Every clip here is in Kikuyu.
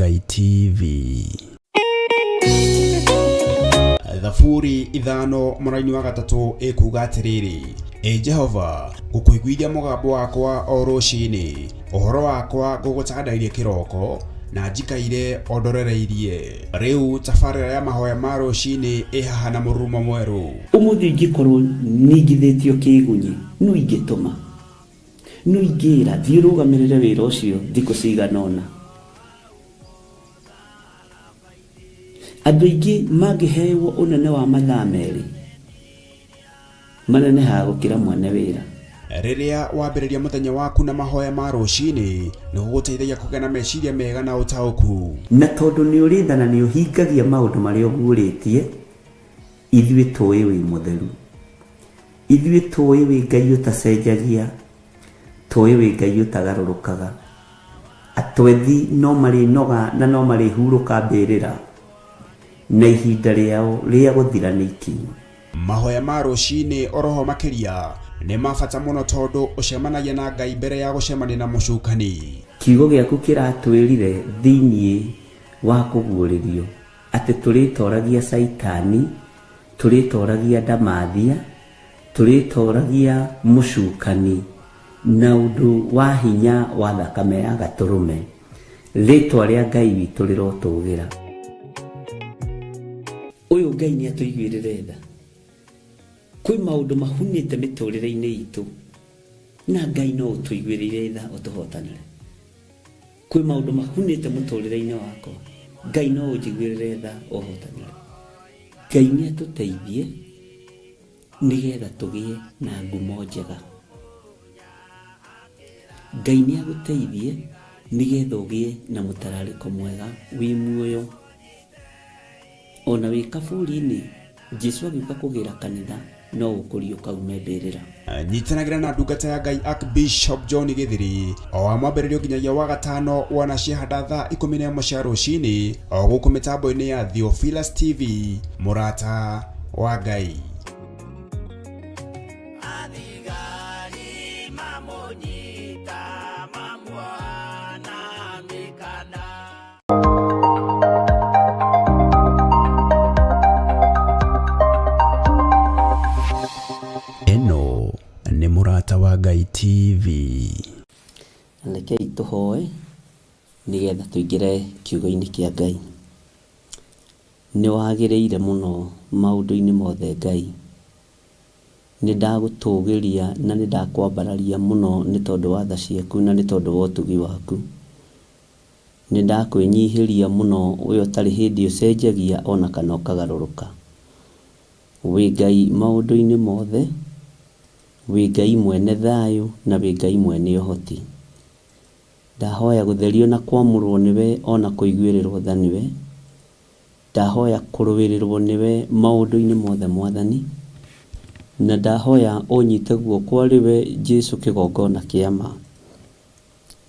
Ngai TV. Thaburi 5 mũraini wa 3 ĩkuga atĩrĩrĩ, Ĩ Jehova, ngũkũiguithia mũgambo wakwa o rũcinĩ, ũhoro wakwa ngũgũtandairie kĩroko, na njikaire o ndorereirie. Rĩu tabarĩra ya mahoya ma rũcinĩ ĩ haha na mũrurumo mwerũ. Ũmũthĩ ingĩkorwo ningithĩtio kĩĩgunyĩ, nũ ingĩtũma? Nũ ingĩĩra, 'Thiĩ ũrũgamĩrĩre wĩra ũcio thikũ cigana ũna'? Andũ aingĩ mangĩhewo ũnene wa mathaa merĩ, manenehaga gũkĩra mwene wĩra. Rĩrĩa wambĩrĩria mũthenya waku na mahoya ma rũcinĩ, nĩ gũgũteithagia kũgĩa na meciria mega na ũtaũku. Na tondũ nĩ ũrĩ tha na nĩ ũhingagia maũndũ marĩa ũguũrĩtie, ithuĩ tũĩ wĩ mũtheru. Ithuĩ tũĩ wĩ Ngai ũtacenjagia, tũĩ wĩ Ngai ũtagarũrũkaga. Atwethi no marĩnoga na no marĩhurũka mbĩrĩra, na ihinda rĩao rĩa gũthira nĩ ikinyu. Mahoya ma rũcinĩ oroho makĩria nĩ ma bata mũno tondũ ũcemanagia na Ngai mbere ya gũcemania na mũcukani. Kiugo gĩaku kĩratwĩrire thĩinĩ wa kũguũrĩrio atĩ tũrĩtoragia Caitani, tũrĩtoragia ndamathia, tũrĩtoragia mũcukani na ũndũ wa hinya wa thakame ya Gatũrũme. Rĩtwa rĩa Ngai witũ rĩrotũgĩra. Ũyũ Ngai nĩ atũiguĩrĩre tha. Kwĩ maũndũ mahunĩte mĩtũrĩre-inĩ itũ na Ngai no ũtũiguĩrĩire tha ũtũhotanĩre. Kwĩ maũndũ mahunĩte mũtũrĩre-inĩ wakwa, Ngai no ũnjiguĩrĩre tha ũhotanĩre. Ngai nĩ atũteithie nĩgetha tũgĩe na ngumo njega. Ngai nĩ agũteithie nĩgetha ũgĩe na mũtararĩko mwega wĩ muoyo. Ona wĩ kaburi-inĩ, Jesu agĩũka kũgĩra kanitha no ũkũriũka ume mbĩrĩra. Nyitanagĩra na ndungata ya Ngai Archbishop John Gĩthiri o wa mwambĩrĩrio nginyagia wa gatano wona ciahanda thaa 11 cia rũcinĩ o gũkũ mĩtambo-inĩ ya Theophilus TV, mũrata wa Ngai. Athigari mamũnyita mamuoha na mĩkanda. Ĩno nĩ Mũrata wa Ngai TV. Rekei tũhoe nĩgetha tũingĩre kiugo-inĩ kĩa Ngai. Nĩ wagĩrĩire mũno maũndũ-inĩ mothe Ngai. Nĩ ndagũtũgĩria na nĩ ndakwambararia mũno nĩ tondũ wa tha ciaku na nĩ tondũ wa ũtugi waku. Nĩ ndakwĩnyihĩria mũno we ũtarĩ hĩndĩ ũcenjagia ona kana ũkagarũrũka. Wĩ Ngai maũndũ-inĩ mothe, wĩ Ngai mwene thayũ na wĩ Ngai mwene ũhoti. Ndahoya gũtherio na kwamũrwo nĩwe ona kũiguĩrĩrwo tha nĩwe. Ndahoya kũrũĩrĩrwo nĩwe maũndũ-inĩ mothe Mwathani. Na ndahoya ũnyite guoko arĩ we Jesu kĩgongona kĩa ma.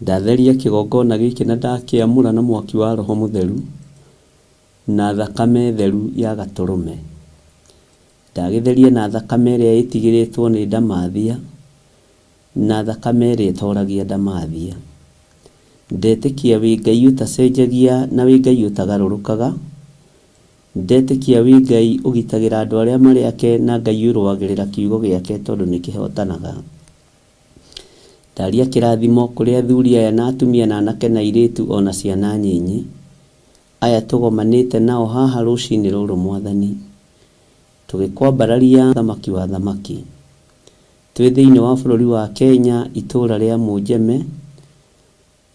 Ndatheria kĩgongona gĩkĩ na ndakĩamũra na mwaki wa Roho Mũtheru na thakame theru ya Gatũrũme. Ndagĩtheria na thakame ĩrĩa ĩtigĩrĩtwo nĩ ndamathia na thakame ĩrĩa ĩtoragia ndamathia. Ndetĩkia wĩ Ngai ũtacenjagia na wĩ Ngai ũtagarũrũkaga. Ndetĩkia wĩ Ngai ũgitagĩra andũ arĩa marĩ ake na Ngai ũrũagĩrĩra kiugo gĩake tondũ nĩkĩhotanaga. Ndaria kĩrathimo kũrĩ athuri aya na atumia na anake na airĩtu o na ciana nyinyi, aya tũgomanĩte nao haha rũcinĩ rũrũ Mwathani, tũgĩkwambararia Mũthamaki wa athamaki. Twĩ thĩinĩ wa bũrũri wa Kenya, itũũra rĩa Mũnjeme,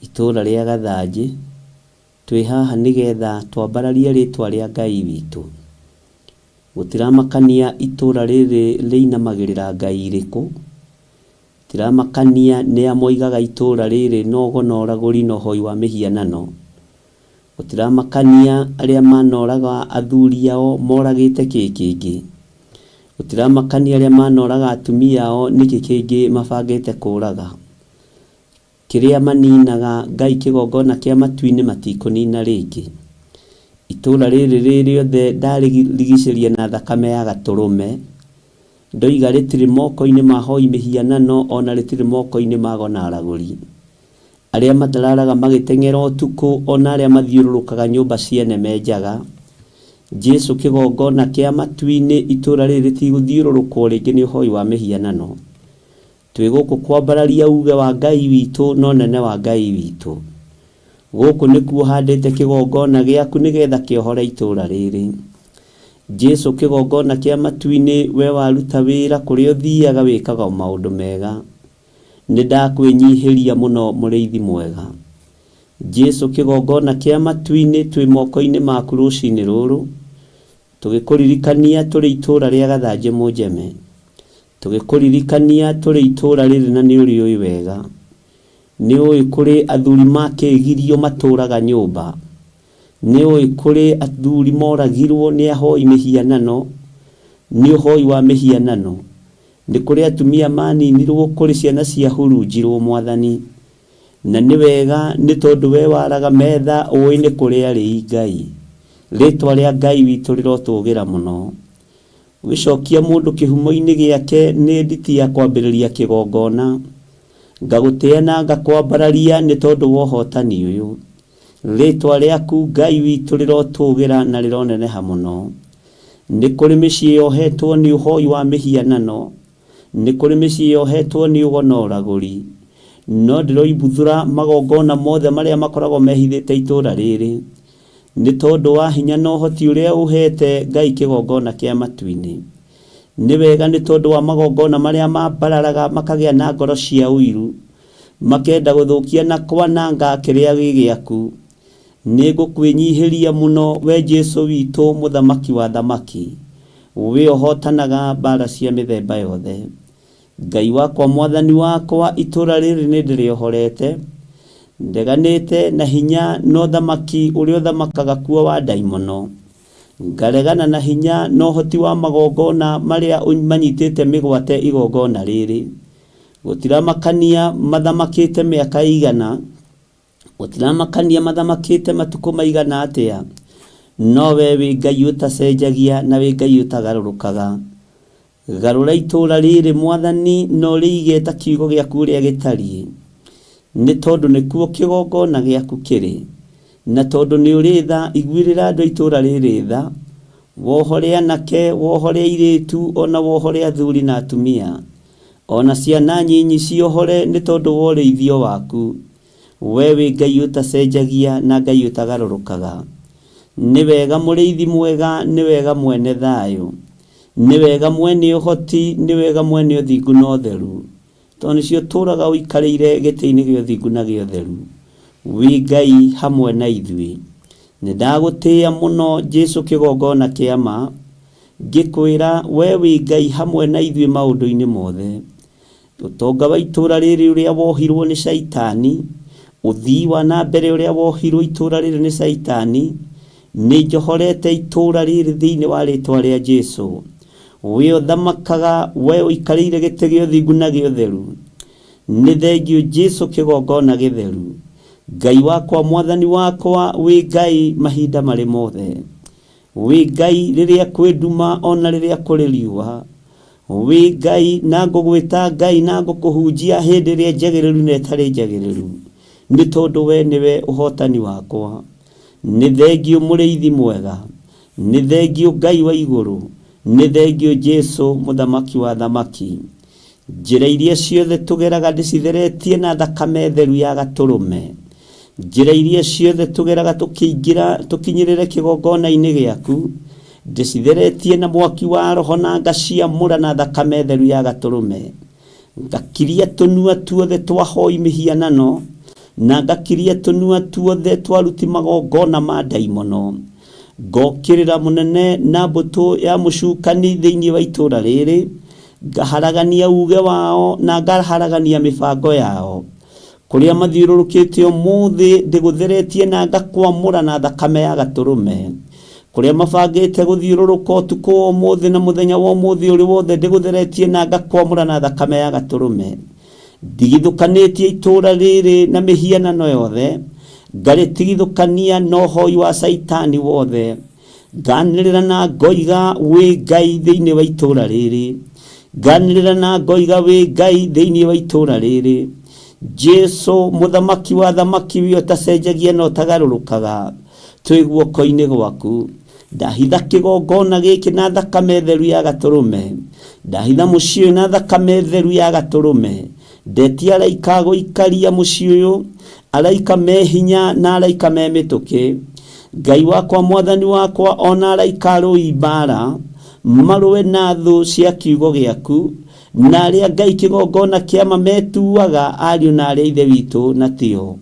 itũũra rĩa Gathanjĩ, twĩ haha nĩgetha twambararie rĩtwa rĩa Ngai witũ. Gũtiramakania itũũra rĩrĩ rĩinamagĩrĩra ngai irĩkũ, gũtiramakania nĩa moigaga itũũra rĩrĩ no ũgo na ũragũri na ũhoi wa mĩhianano, gũtiramakania arĩa manoraga athuri ao moragĩte kĩ kĩngĩ, gũtiramakania arĩa manoraga atumia ao nĩkĩ kĩngĩ mabangĩte kũraga. Kĩrĩa maniinaga Ngai kĩgongona kĩa matu-inĩ matikũniina rĩngĩ. Itũũra rĩrĩ rĩ rĩothe ndarĩrigicĩria na thakame ya Gatũrũme. Ndoiga rĩtirĩ moko-inĩ ma ahoi mĩhianano o na rĩtirĩ moko-inĩ ma ago na aragũri. Arĩa matararaga magĩteng'era ũtukũ, o na arĩa mathiũrũrũkaga nyũmba ciene me njaga. Jesu kĩgongona kĩa matu-inĩ, itũũra rĩrĩ rĩtigũthiũrũrũkwo rĩngĩ nĩ ũhoi wa mĩhianano. Twĩ gũkũ kwambararia uuge wa Ngai witũ na ũnene wa Ngai witũ. Gũkũ nĩkuo ũhandĩte kĩgongona gĩaku nĩgetha kĩohore itũũra rĩrĩ. Jesu kĩgongona kĩa matu-inĩ, we waruta wĩra kũrĩa ũthiaga wĩkaga o maũndũ mega. Nĩ ndakwĩnyihĩria mũno mũrĩithi mwega. Jesu kĩgongona kĩa matu-inĩ, twĩ moko-inĩ maku rũcinĩ rũrũ, tũgĩkũririkania tũrĩ itũũra rĩa Gathanjĩ Mũnjeme. Tũgĩkũririkania tũrĩ itũũra rĩrĩ na nĩ ũrĩũĩ wega. Nĩ ũĩ kũrĩ athuri makĩgirio matũũraga nyũmba. Nĩ ũĩ kũrĩ athuri moragirwo nĩ ahoi mĩhianano, nĩ ũhoi wa mĩhianano. Nĩ kũrĩ atumia maninirwo, kũrĩ ciana ciahurunjirwo Mwathani. Na nĩ wega nĩ tondũ we waraga metha ũĩ nĩ kũrĩ arĩi Ngai. Rĩtwa rĩa Ngai witũ rĩrotũgĩra mũno. Ũgĩcokia mũndũ kĩhumo-inĩ gĩake nĩ nditi ya kwambĩrĩria kĩgongona. Ngagũtĩa na ngakwambararia nĩ tondũ wa ũhotani ũyũ. Rĩtwa rĩaku Ngai witũ rĩrotũgĩra na rĩroneneha mũno. Nĩ kũrĩ mĩciĩ yohetwo nĩ ũhoi wa mĩhianano, nĩ kũrĩ mĩciĩ yohetwo nĩ ũgo na ũragũri. No ndĩroimbuthũra magongona mothe marĩa makoragwo mehithĩte itũũra rĩrĩ. Nĩ tondũ wa hinya na ũhoti ũrĩa ũheete Ngai kĩgongona kĩa matu-inĩ. Nĩ wega nĩ tondũ wa magongona marĩa mambararaga makagĩa na ngoro cia ũiru, makenda gũthũkia na kwananga kĩrĩa gĩ gĩaku. Nĩ ngũkwĩnyihĩria mũno we Jesu witũ mũthamaki wa athamaki, we ũhotanaga mbara cia mĩthemba yothe. Ngai wakwa Mwathani wakwa, itũũra rĩrĩ nĩ ndĩrĩohorete, ndeganĩte na hinya na ũthamaki ũrĩa ũthamakaga kuo wa ndaimono, ngaregana na hinya na ũhoti wa magongona marĩa manyitĩte mĩgwate igongona rĩrĩ. Gũtiramakania mathamakĩte mĩaka ĩigana, Gũtiramakania mathamakĩte matukũ maigana atĩa, no wee wĩ Ngai ũtacenjagia na wĩ Ngai ũtagarũrũkaga. Garũra itũũra rĩrĩ, Mwathani, na ũrĩige ta kiugo gĩaku ũrĩa gĩtariĩ, nĩ tondũ nĩkuo kĩgongona gĩaku kĩrĩ. Na tondũ nĩ ũrĩ tha, iguĩrĩra andũ a itũũra rĩrĩ tha, wohore anake, wohore airĩtu, o na wohore athuri na atumia. O na ciana nyinyi ciohore nĩ tondũ wa ũrĩithio waku. Wee wĩ Ngai ũtacenjagia na Ngai ũtagarũrũkaga. Nĩ wega mũrĩithi mwega, nĩ wega mwene thayũ. Nĩ wega mwene ũhoti, nĩ wega mwene ũthingu na ũtheru. Tondũ nĩcio ũtũũraga ũikarĩire gĩtĩ-inĩ gĩa ũthingu na gĩa ũtheru. Wĩ Ngai hamwe na ithuĩ. Nĩ ndagũtĩĩa mũno Jesu kĩgongona kĩa ma. Ngĩkwĩra, we wĩ Ngai hamwe na ithuĩ maũndũ-inĩ mothe. Ũtonga wa itũũra rĩrĩ ũrĩa wohirwo nĩ Shaitani, ũthii wa na mbere ũrĩa wohirwo itũũra rĩrĩ nĩ Shaitani, nĩ njohorete itũũra rĩrĩ thĩinĩ wa rĩtwa rĩa Jesu. We ũthamakaga, we ũikarĩire gĩtĩ gĩa ũthingu na gĩa ũtheru. Nĩ thengiũ Jesu kĩgongona gĩtheru. Ngai wakwa, Mwathani wakwa, wĩ Ngai mahinda marĩ mothe. Wĩ Ngai rĩrĩa kwĩ nduma o na rĩrĩa kũrĩ riũa. Wĩ Ngai na ngũgwĩta Ngai na ngũkũhunjia hĩndĩ ĩrĩa njagĩrĩru na ĩtarĩ njagĩrĩru, nĩ tondũ we nĩwe ũhotani wakwa. Nĩ thengiũ mũrĩithi mwega, nĩ thengiũ Ngai wa igũrũ, nĩ thengiũ Jesu mũthamaki wa athamaki. Njĩra iria ciothe tũgeraga ndĩcitheretie na thakame theru ya Gatũrũme. Njĩra iria ciothe tũgeraga tũkĩingĩra tũkinyĩrĩre kĩgongona-inĩ gĩaku, ndĩcitheretie na mwaki wa Roho na ngaciamũra na thakame theru ya Gatũrũme. Ngakiria tũnua tuothe twa hoi mĩhianano, na ngakiria tũnua tuothe twa aruti magongona ma ndaimono. Ngokĩrĩra mũnene na mbũtũ ya mũcukani thĩinĩ wa itũũra rĩrĩ, ngaharagania uuge wao na ngaharagania mĩbango yao. Kũrĩa mathiũrũrũkĩte ũmũthĩ ndĩgũtheretie na ngakwamũra na thakame ya Gatũrũme. Kũrĩa mabangĩte gũthiũrũrũka ũtukũ wa ũmũthĩ na mũthenya wa ũmũthĩ ũrĩ wothe ndĩgũtheretie na ngakwamũra na thakame ya Gatũrũme. Ndigithũkanĩtie itũũra rĩrĩ na mĩhianano yothe, ngarĩtigithũkania na ũhoi wa Caitani wothe. Nganĩrĩra na ngoiga wĩ Ngai thĩinĩ wa itũũra rĩrĩ. Nganĩrĩra na ngoiga wĩ Ngai thĩinĩ wa itũũra rĩrĩ. Jesu mũthamaki wa thamaki we ũtacenjagia na ũtagarũrũkaga, twĩ guoko-inĩ gwaku. Ndahitha kĩgongona gĩkĩ na thakame theru ya gatũrũme, ndahitha mũciĩ ũyũ na thakame theru ya gatũrũme. Ndetia araika a gũikaria mũciĩ ũyũ, araika me hinya na araika me mĩtũkĩ. Ngai wakwa, mwathani wakwa, ona araika arũi mbara marũe na thũ cia kiugo gĩaku, na arĩa Ngai kĩgongona kĩama metuaga ariũ na arĩa ithe witũ na tio.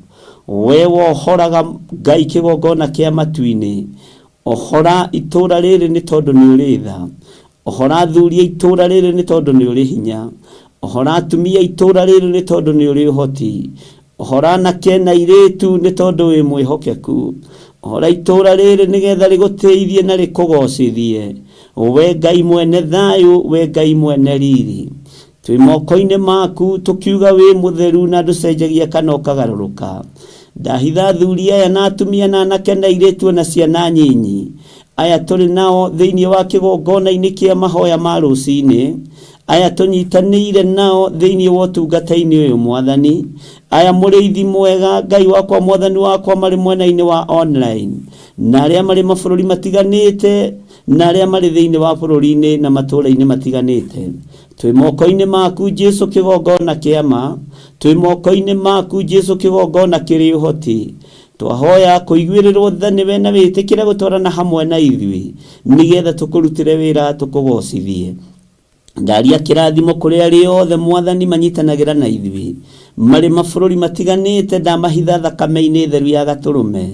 We wohoraga Ngai kĩgongona kĩa matu-inĩ, ohora itũũra rĩrĩ nĩ tondũ nĩ ũrĩ tha. Ohora athuri a itũũra rĩrĩ nĩ tondũ nĩ ũrĩ hinya. Ohora atumia a itũũra rĩrĩ nĩ tondũ nĩ ũrĩ ũhoti. Ohora anake na airĩtu nĩ tondũ wĩ mwĩhokeku. Ohora itũũra rĩrĩ nĩgetha rĩgũtĩithie na rĩkũgocithie. We Ngai mwene thayũ, we Ngai mwene riri, twĩ moko-inĩ maku tũkiuga wĩ mũtheru na ndũcenjagia kana ũkagarũrũka. Ndahitha athuri aya na atumia na anake na airĩtu na ciana nyinyi aya tũrĩ nao thĩinĩ wa kĩgongona-inĩ kĩa mahoya ma rũcinĩ, aya tũnyitanĩire nao thĩinĩ wa ũtungata-inĩ ũyũ mwathani, aya mũrĩithi mwega Ngai wakwa mwathani wakwa marĩ mwena-inĩ wa online, na arĩa marĩ mabũrũri matiganĩte na arĩa marĩ thĩinĩ wa bũrũri-inĩ na matũũra-inĩ matiganĩte. Twĩ moko-inĩ maku Jesu kĩgongona kĩa ma, twĩ moko-inĩ maku Jesu kĩgongona kĩrĩ ũhoti. Twahoya kũiguĩrĩrwo tha nĩwe na wĩtĩkĩre gũtwarana hamwe na ithuĩ nĩgetha tũkũrutĩre wĩra tũkũgocithie. Ndaria kĩrathimo kũrĩ arĩa othe mwathani manyitanagĩra na ithuĩ marĩ mabũrũri matiganĩte, ndamahitha thakame-inĩ theru ya gatũrũme.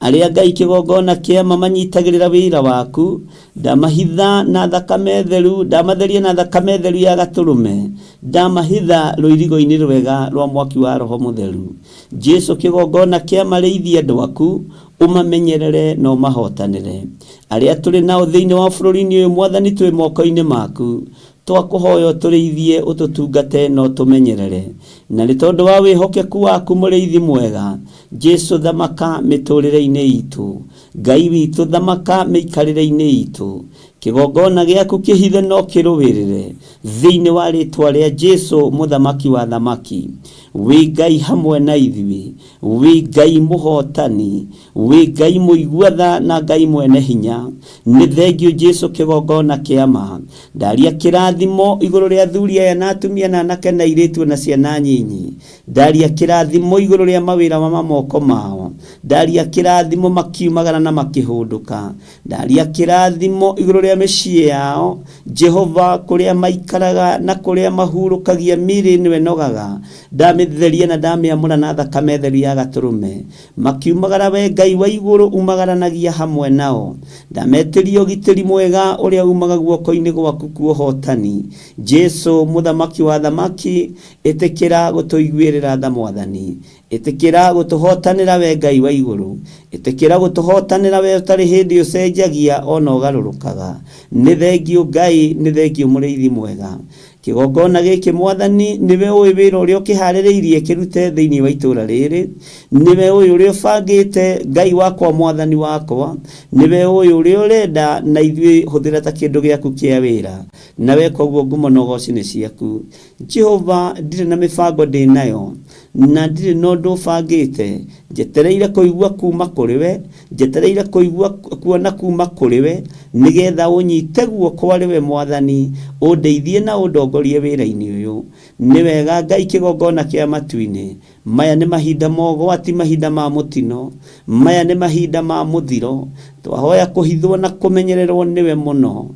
Arĩa Ngai kĩgongona kĩama manyitagĩrĩra wĩra waku, ndamahitha na thakame theru, ndamatheria na thakame theru ya gatũrũme, ndamahitha rũirigo-inĩ rwega rwa mwaki wa Roho Mũtheru. Jesu kĩgongona kĩama rĩithia andũ aku, ũmamenyerere na ũmahotanĩre. Arĩa tũrĩ nao thĩinĩ wa bũrũri-inĩ ũyũ mwathani twĩ moko-inĩ maku, twakũhoya ũtũrĩithie, ũtũtungate na ũtũmenyerere. Na nĩ tondũ wa wĩhokeku waku mũrĩithi mwega, Jesu thamaka mĩtũrĩre-inĩ itũ, Ngai witũ thamaka mĩikarĩre-inĩ itũ. Kĩgongona gĩaku kĩhithe no kĩrũĩrĩre thĩinĩ wa rĩtwa rĩa Jesu mũthamaki wa thamaki. Wĩ Ngai hamwe na ithuĩ, wĩ Ngai mũhotani, wĩ Ngai mũigua tha na Ngai mwene hinya. Nĩ thengio Jesu kĩgongona kĩa ma. Ndaria kĩrathimo igũrũ rĩa athuri aya na atumia na anake na airĩtu na ciana nyinyi. Ndaria kĩrathimo igũrũ rĩa mawĩra ma moko mao. Ndaria kĩrathimo makiumagara na makĩhũndũka. Ndaria kĩrathimo igũrũ rĩa mĩciĩ yao. Jehova kũrĩa maikaraga na kũrĩa mahurũkagia mĩĩrĩ nĩwe nogaga. Ndamĩtheria na ndamĩamũra na thakame theru ya gatũrũme. Makiumagara we Ngai wa igũrũ umagaranagia hamwe nao. Ndametĩria ũgitĩri mwega ũrĩa umaga guoko-inĩ gwaku kuohotani. Jesu mũthamaki wa thamaki, ĩtĩkĩra gũtũiguĩrĩra tha mwathani. Ĩtĩkĩra gũtũhotanĩra we Ngai wa igũrũ. Ĩtĩkĩra gũtũhotanĩra we ũtarĩ hĩndĩ ũcenjagia ona ũgarũrũkaga. Nĩ thengio Ngai, nĩ thengio mũrĩithi mwega. Kĩgongona gĩkĩ mwathani nĩwe ũĩ wĩra ũrĩa ũkĩharĩrĩirie kĩrute thĩinĩ wa itũũra rĩrĩ. Nĩwe ũĩ ũrĩa ũbangĩte Ngai wakwa mwathani wakwa. Nĩwe ũĩ ũrĩa ũrenda na ithuĩ hũthĩra ta kĩndũ gĩaku kĩa wĩra. Na weka ũguo ngumo na ũgoci nĩ ciaku. Jehova ndirĩ na mĩbango ndĩ nayo na ndirĩ na ũndũ bangĩte, njetereire kũigua kuuma kũrĩ we, njetereire kũigua kuona kuuma kũrĩ we, nĩgetha ũnyite guoko arĩ we mwathani, ũndeithie na ũndongorie wĩra-inĩ ũyũ. Nĩ wega Ngai kĩgongona kĩa matu-inĩ, maya nĩ mahinda ma ũgwati, mahinda ma mũtino, maya nĩ mahinda ma mũthiro, twahoya kũhithwo na kũmenyererwo nĩwe mũno.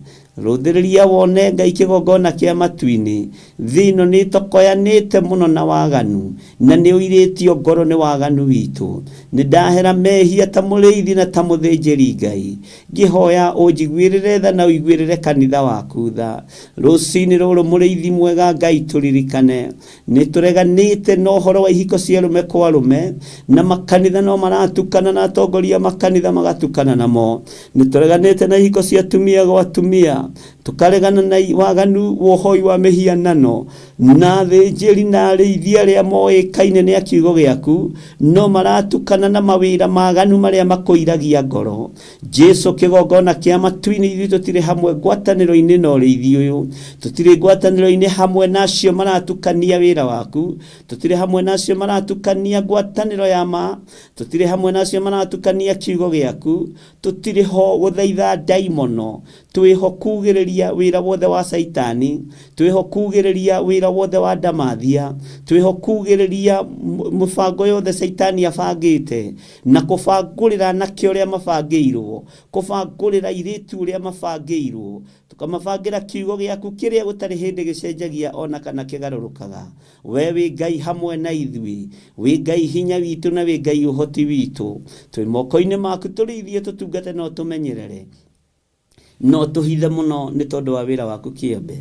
Rũthĩrĩria wone Ngai kĩgongona kĩa matu-inĩ, thĩ ĩno nĩ ĩtokoyanĩte mũno na waganu, na nĩ ũirĩtio ngoro nĩ waganu witũ. Nĩ ndahera mehia ta mũrĩithi na ta mũthĩnjĩri Ngai, ngĩhoya ũnjiguĩrĩre tha na ũiguĩrĩre kanitha waku tha. Rũcinĩ rũrũ mũrĩithi mwega Ngai tũririkane, nĩ tũreganĩte na ũhoro wa ihiko cia arũme kwa arũme, na makanitha no maratukana na atongoria a makanitha magatukana namo. Nĩ tũreganĩte na ihiko cia atumia gwa atumia. Tũkaregana na waganu wa ũhoi wa mĩhianano, na athĩnjĩri na arĩithi arĩa moĩkaine nĩ a kiugo gĩaku, no maratukana na mawĩra maganu marĩa makũiragia ngoro. Jesu kĩgongona kĩa matu-inĩ, ithuĩ tũtirĩ hamwe ngwatanĩro-inĩ na ũrĩithi ũyũ, tũtirĩ ngwatanĩro-inĩ hamwe na acio maratukania wĩra waku, tũtirĩ hamwe na acio maratukania ngwatanĩro ya ma, tũtirĩ hamwe na acio maratukania kiugo gĩaku, tũtirĩ ho gũthaitha ndaimono, twĩho kugĩrĩria wĩra wothe wa Caitani, twĩho kugĩrĩria wĩra wothe wa ndamathia, twĩho kugĩrĩria mũbango yothe Caitani abangĩte, na kũbangũrĩra anake ũrĩa mabangĩirwo, kũbangũrĩra airĩtu ũrĩa mabangĩirwo, tũkamabangĩra kiugo gĩaku kĩrĩa gũtarĩ hĩndĩ gĩcenjagia ona kana kĩgarũrũkaga. We wĩ Ngai hamwe na ithuĩ, wĩ Ngai hinya witũ na wĩ Ngai ũhoti witũ. Twĩ moko-inĩ maku tũrĩithie, tũtungate na ũtũmenyerere, no tũhithe mũno nĩ tondũ wa wĩra waku kĩombe.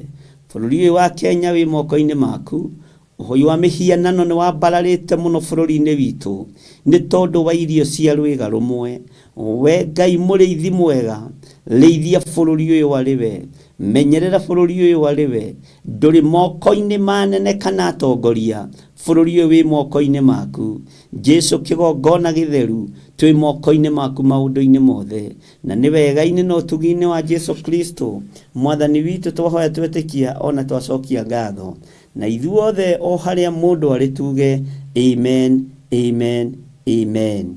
Bũrũri ũyũ wa Kenya wĩ moko-inĩ maku. Ũhoi wa mĩhianano nĩ wambararĩte mũno bũrũri-inĩ witũ nĩ tondũ wa irio cia rwĩga rũmwe. We Ngai mũrĩithi mwega, rĩithia bũrũri ũyũ arĩ we, menyerera bũrũri ũyũ arĩ we. Ndũrĩ moko-inĩ ma anene kana atongoria, bũrũri ũyũ wĩ moko-inĩ maku. Jesu kĩgongona gĩtheru, twĩ moko-inĩ maku maũndũ-inĩ mothe. Na nĩ wega-inĩ na ũtugi-inĩ wa Jesu Kristo, Mwathani witũ, twahoya twetĩkia o na twacokia ngatho. Na ithuothe o harĩa mũndũ arĩ tuge, Amen, amen, amen.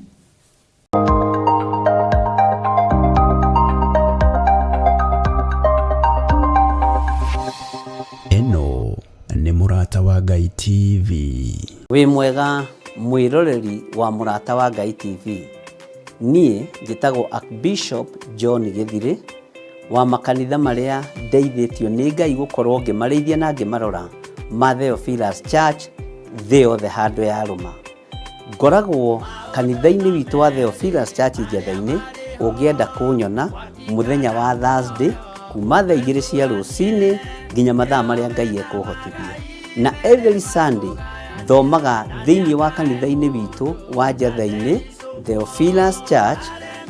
Ĩno nĩ Mũrata wa Ngai TV. Wĩ mwega mwĩroreri wa Mũrata wa Ngai TV. Niĩ njĩtagwo Archbishop John Gĩthirĩ wa makanitha marĩa ndeithĩtio nĩ Ngai gũkorwo ngĩmarĩithia na ngĩmarora ma Theophilus Church thĩ yothe handũ yarũma. Ngoragwo kanitha-inĩ witũ wa Theophilus Church Njetha-inĩ, ũngĩenda kũnyona mũthenya wa Thursday kuma thaa igĩrĩ cia rũcinĩ nginya mathaa marĩa Ngai ekũhotithia. Na every Sunday thomaga thĩinĩ wa kanitha-inĩ witũ wa Njetha-inĩ Theophilus Church,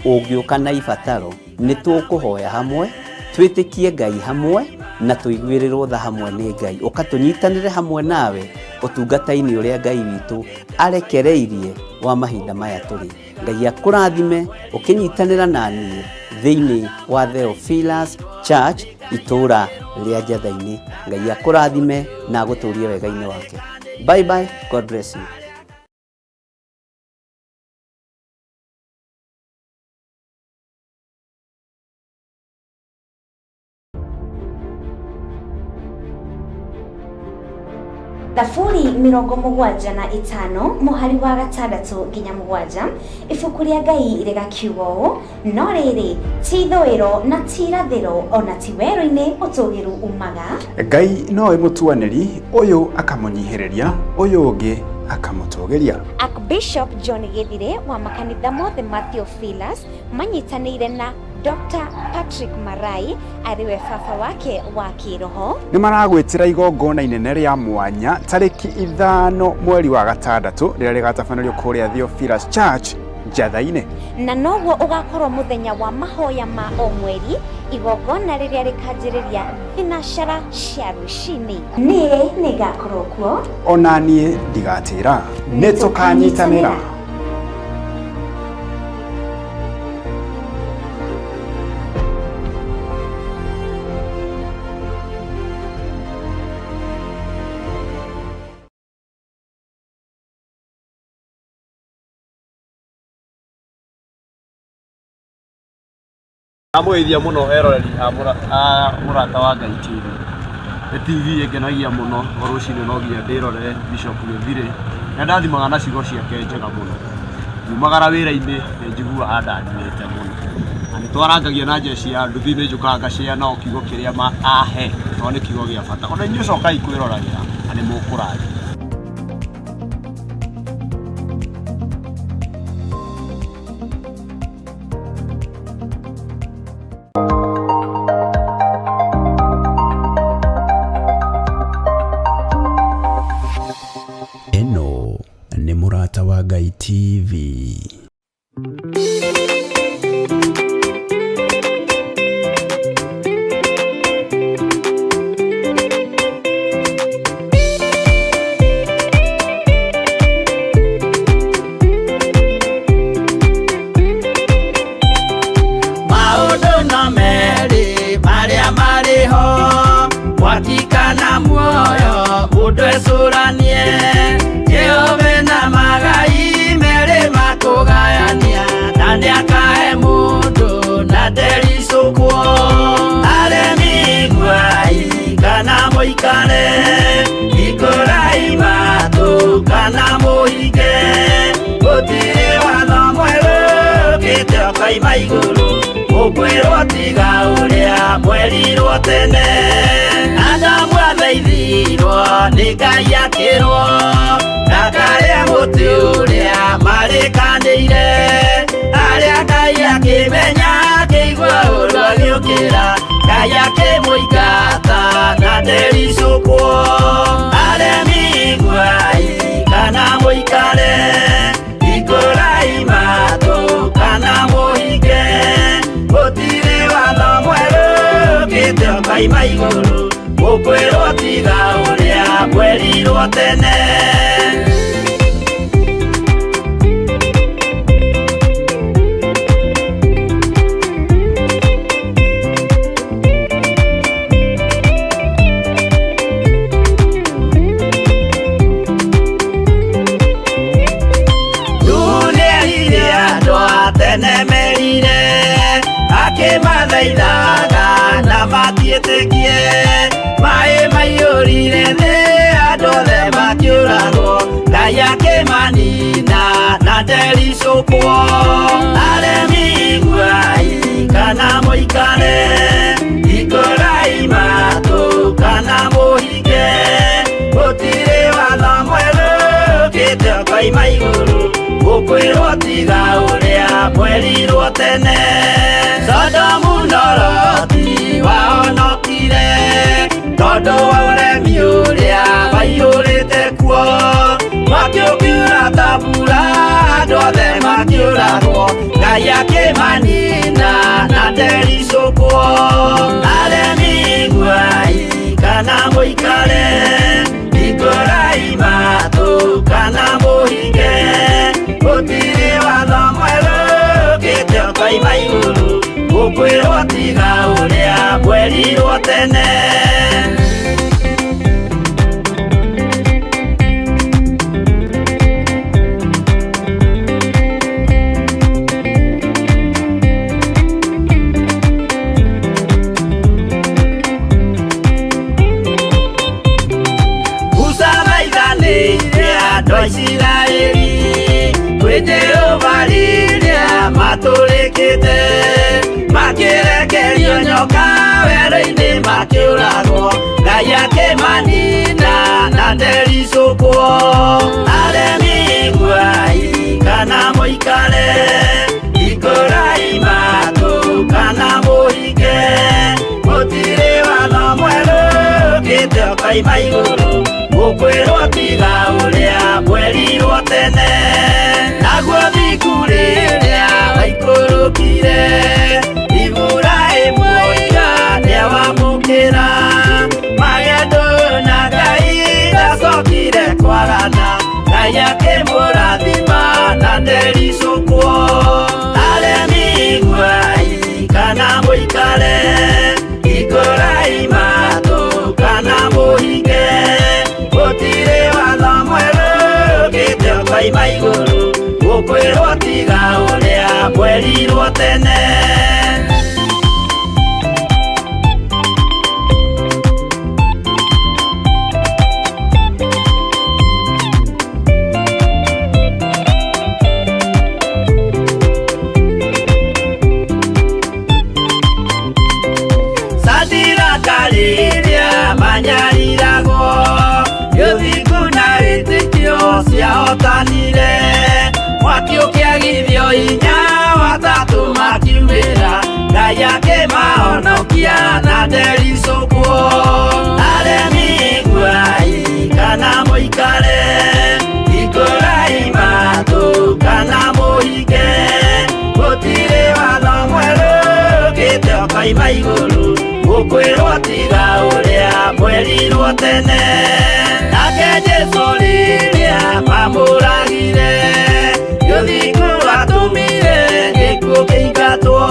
ũngĩũka na ibataro nĩ tũkũhoya hamwe, twĩtĩkie Ngai hamwe na tũiguĩrĩrwo tha hamwe nĩ Ngai. Ũka tũnyitanĩre hamwe nawe ũtungata-inĩ ũrĩa Ngai witũ arekereirie wa mahinda maya tũrĩ. Ngai akũrathime ũkĩnyitanĩra na niĩ thĩinĩ wa Theophilus Church itũũra rĩa Njatha-inĩ. Ngai akũrathime na agũtũrie wega-inĩ wake. Bye bye, God bless you. Thaburi 75 mũhari wa 6 nginya 7, ibuku rĩa Ngai rĩgakiuga ũũ, no rĩrĩ, ti ithũĩro na ti irathĩro, o na ti werũ-inĩ ũtũũgĩru umaga. Ngai nowe mũtuanĩri, ũyũ akamũnyihĩrĩria, ũyũ ũngĩ akamũtũgĩria. Archbishop John Gĩthirĩ wa makanitha mothe ma Theophilus manyitanĩire na Dr. Patrick Marai arĩ we baba wake wa kĩroho. Nĩ maragwĩtĩra igongona inene rĩa mwanya tarĩki 5 mweri wa 6 rĩrĩa rĩgatabanĩrio kũrĩa Theophilus Church Njatha-inĩ. Na noguo ũgakorwo mũthenya wa mahoya ma o mweri, igongona rĩrĩa rĩkanjĩrĩria thinacara cia rũcinĩ. Niĩ nĩngakorwo kuo. O na niĩ ndigatĩra. Nĩ tũkanyitanĩra. Ndamũgeithia mũno eroreri a Mũrata wa Ngai TV. Nĩ TV ĩngenagia mũno o rũcinĩ no nginya ndĩrorere Bishop Gĩthirĩ. Nĩ andathimaga na ciugo ciake njega mũno. Ngiumagara wĩra-inĩ nĩ njiguaga andathimĩte mũno. Na nĩ twarangagia na njeci ya nduthi nĩ njũkaga ngacĩa nao kiugo kĩrĩa ahe tondũ nĩ kiugo gĩa bata. Ona inyuĩ cokai kwĩroragĩra na nĩ mũkũrathimwo. Ĩno nĩ Mũrata wa Ngai TV. Mũikare hingũrai matũ kana mũhinge, gũtirĩ watho mwerũ ũkĩte ũkoima igũrũ, mũkwĩrwo tiga ũrĩa mwerirwo tene. Adamu athaithirwo nĩ Ngai akĩrwo ndakarĩe mũtĩ ũrĩa marĩkanĩire, arĩa Ngai akĩmenya akĩigua ũru agĩũkĩra, Ngai akĩmũingata na ndericũkwo. Aremi iguai kana mũikare, hingũrai matũ kana mũhinge, gũtirĩ watho mwerũ ũkĩte ũkoima igũrũ, mũkwĩrwo tiga ũrĩa mwerirwo tene. Nuhu nĩerire andũ a tene merire, akĩmathaithaga na matiĩtĩkie, maĩ maiyũrire thĩ andũ othe makĩũragwo, Ngai akĩmanina na ndericũkwo. Aremi iguai kana mũikare, hingũrai matũ kana mũhinge, gũtirĩ watho mwerũ ũkĩte ũkoima igũrũ, mũkwĩrwo tiga ũrĩa mwerirwo tene. Sodomu na Loti wahonokire tondũ wa ũremi ũrĩa waiyũrĩte kuo, mwaki ũkiura ta mbura andũ othe makĩũragwo, Ngai akĩmanina na ndericũkwo. Aremi iguai kana mũikare, hingũrai matũ kana mũhinge, gũtirĩ watho mwerũ ũkĩte ũkoima igũrũ, mũkwĩrwo tiga ũrĩa mwerirwo tene. Musa thaithanĩire andũ a Isiraeli kwĩ Jehova rĩrĩa matũrĩkĩte, makĩrekerio nyoka werũ-inĩ makĩũragwo, Ngai akĩmanina na ndericũkwo. Aremi iguai kana mũikare, hingũrai matũ kana mũhinge, gũtirĩ watho mwerũ ũkĩte ũkoima igũrũ, mũkwĩrwo tiga ũrĩa mwerirwo tene. Naguo thingu rĩrĩa waikũrũkire, Iburahĩmu oiga nĩawamũkĩra, magendo na Ngai ndacokire kwarana, Ngai akĩmũrathima na ndericũkwo. Aremi iguai kana mũikare, hingũrai matũ kana mũhinge, gũtirĩ watho mwerũ ũkĩte ũkoima igũrũ, mũkwĩrwo tiga ũrĩa mwerirwo tene. Sadiraka rĩrĩa manyariragwo, ũthingu na wĩtĩkio ciahotanire, mwaki ũkĩagithio hinya watatũ makiumĩra, Ngai akĩmahonokia na ndericũkwo. Aremi iguai kana mũikare, hingũrai matũ kana mũhinge, gũtirĩ watho mwerũ ũkĩte ũkoima igũrũ, mũkwĩrwo tiga ũrĩa mwerirwo tene. Nake Jesũ rĩrĩa mamũragire, ũthingu watũmire gĩkuũ kĩingatwo,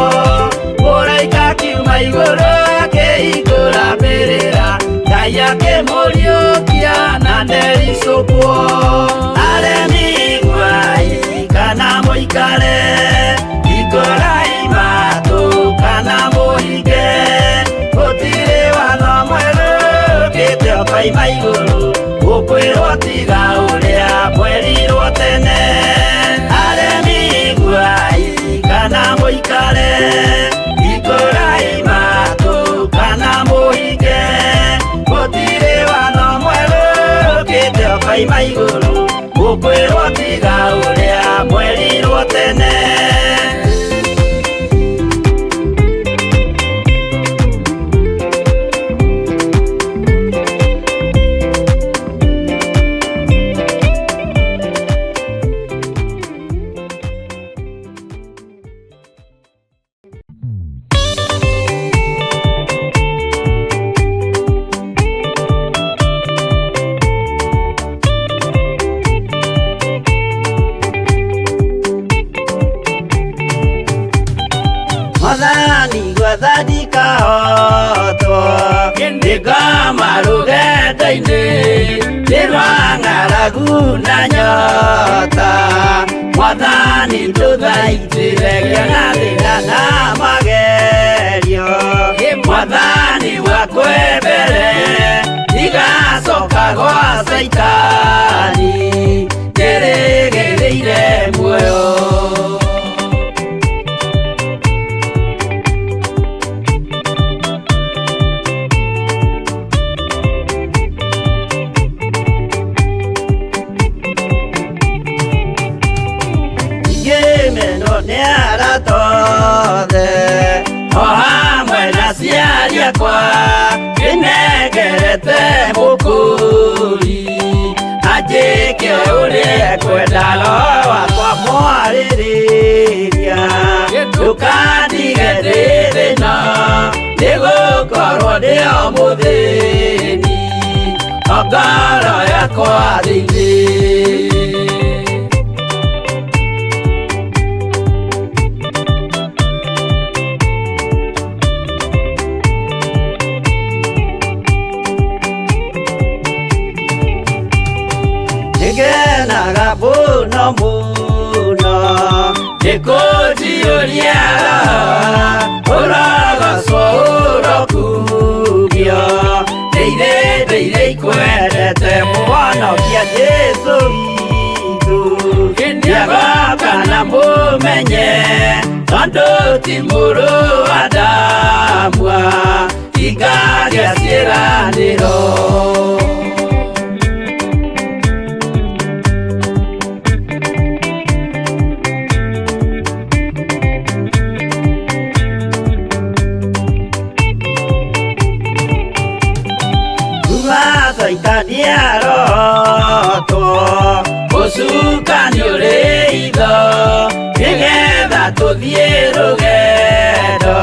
mũraika akiuma igũrũ akĩhingũra mbĩrĩra, Ngai akĩmũriũkia na ndericũkwo. Aremi iguai kana mũikare, hingũrai matũ kana mũhinge, gũtirĩ watho mwerũ ũkĩte Mũkaima igũrũ mũkwĩrwo tiga ũrĩa mwerirwo tene. Mwathani gwathandika hotwo ndĩngoma rũgendo-inĩ nĩ rwa ng'aragu na nyota. Mwathani ndũthaitĩre ngĩona thĩna na magerio. Mwathani wakwe mbere ndigacoka gwa Caitani ndĩrĩgĩrĩire muoyo. Ngĩmenwo nĩ arata othe o hamwe na aciari akwa ndĩnengerete mũkũri anjĩke ũrĩa ekwenda roho wakwa mwarĩrĩria ndũkandige ndĩ thĩna nĩgũkorwo ndĩ o mũthĩni o ngoro yakwa thĩinĩ. Nĩngenaga mũno mũno nĩkũnjiyũria ũrogocwo ũrokugio ndĩire ndĩire ikwendete mũhonokia Jesũ witũ nĩagoka na mũmenye tondũ ti mũrũ wa Adamu tingagĩa ciĩranĩro. Caitani arotwo ũcukani ũrĩ itho nĩgetha tũthiĩ rũgendo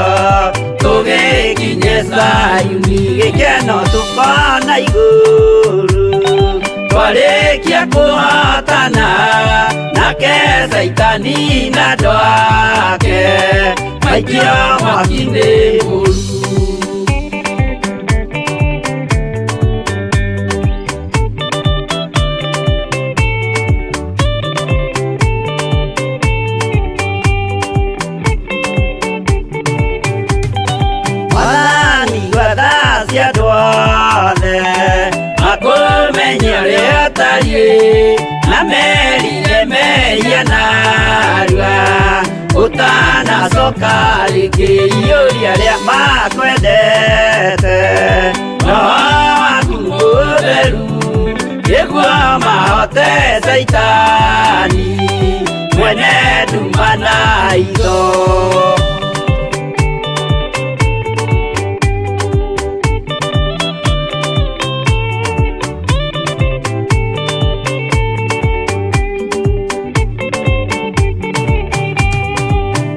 tũgĩkinye Zayuni gĩkeno tũkona igũrũ twarĩkia kũhotana nake Caitani na andũ ake maikio mwaki-inĩ mũru. Mwathani gwatha andũ othe makũmenye ũrĩa ũtariĩ na merire mehia narua ũtanacoka rĩngĩ iyũria arĩa makwendete roho waku mũtheru nĩguo mahote Caitani mwene nduma na itho.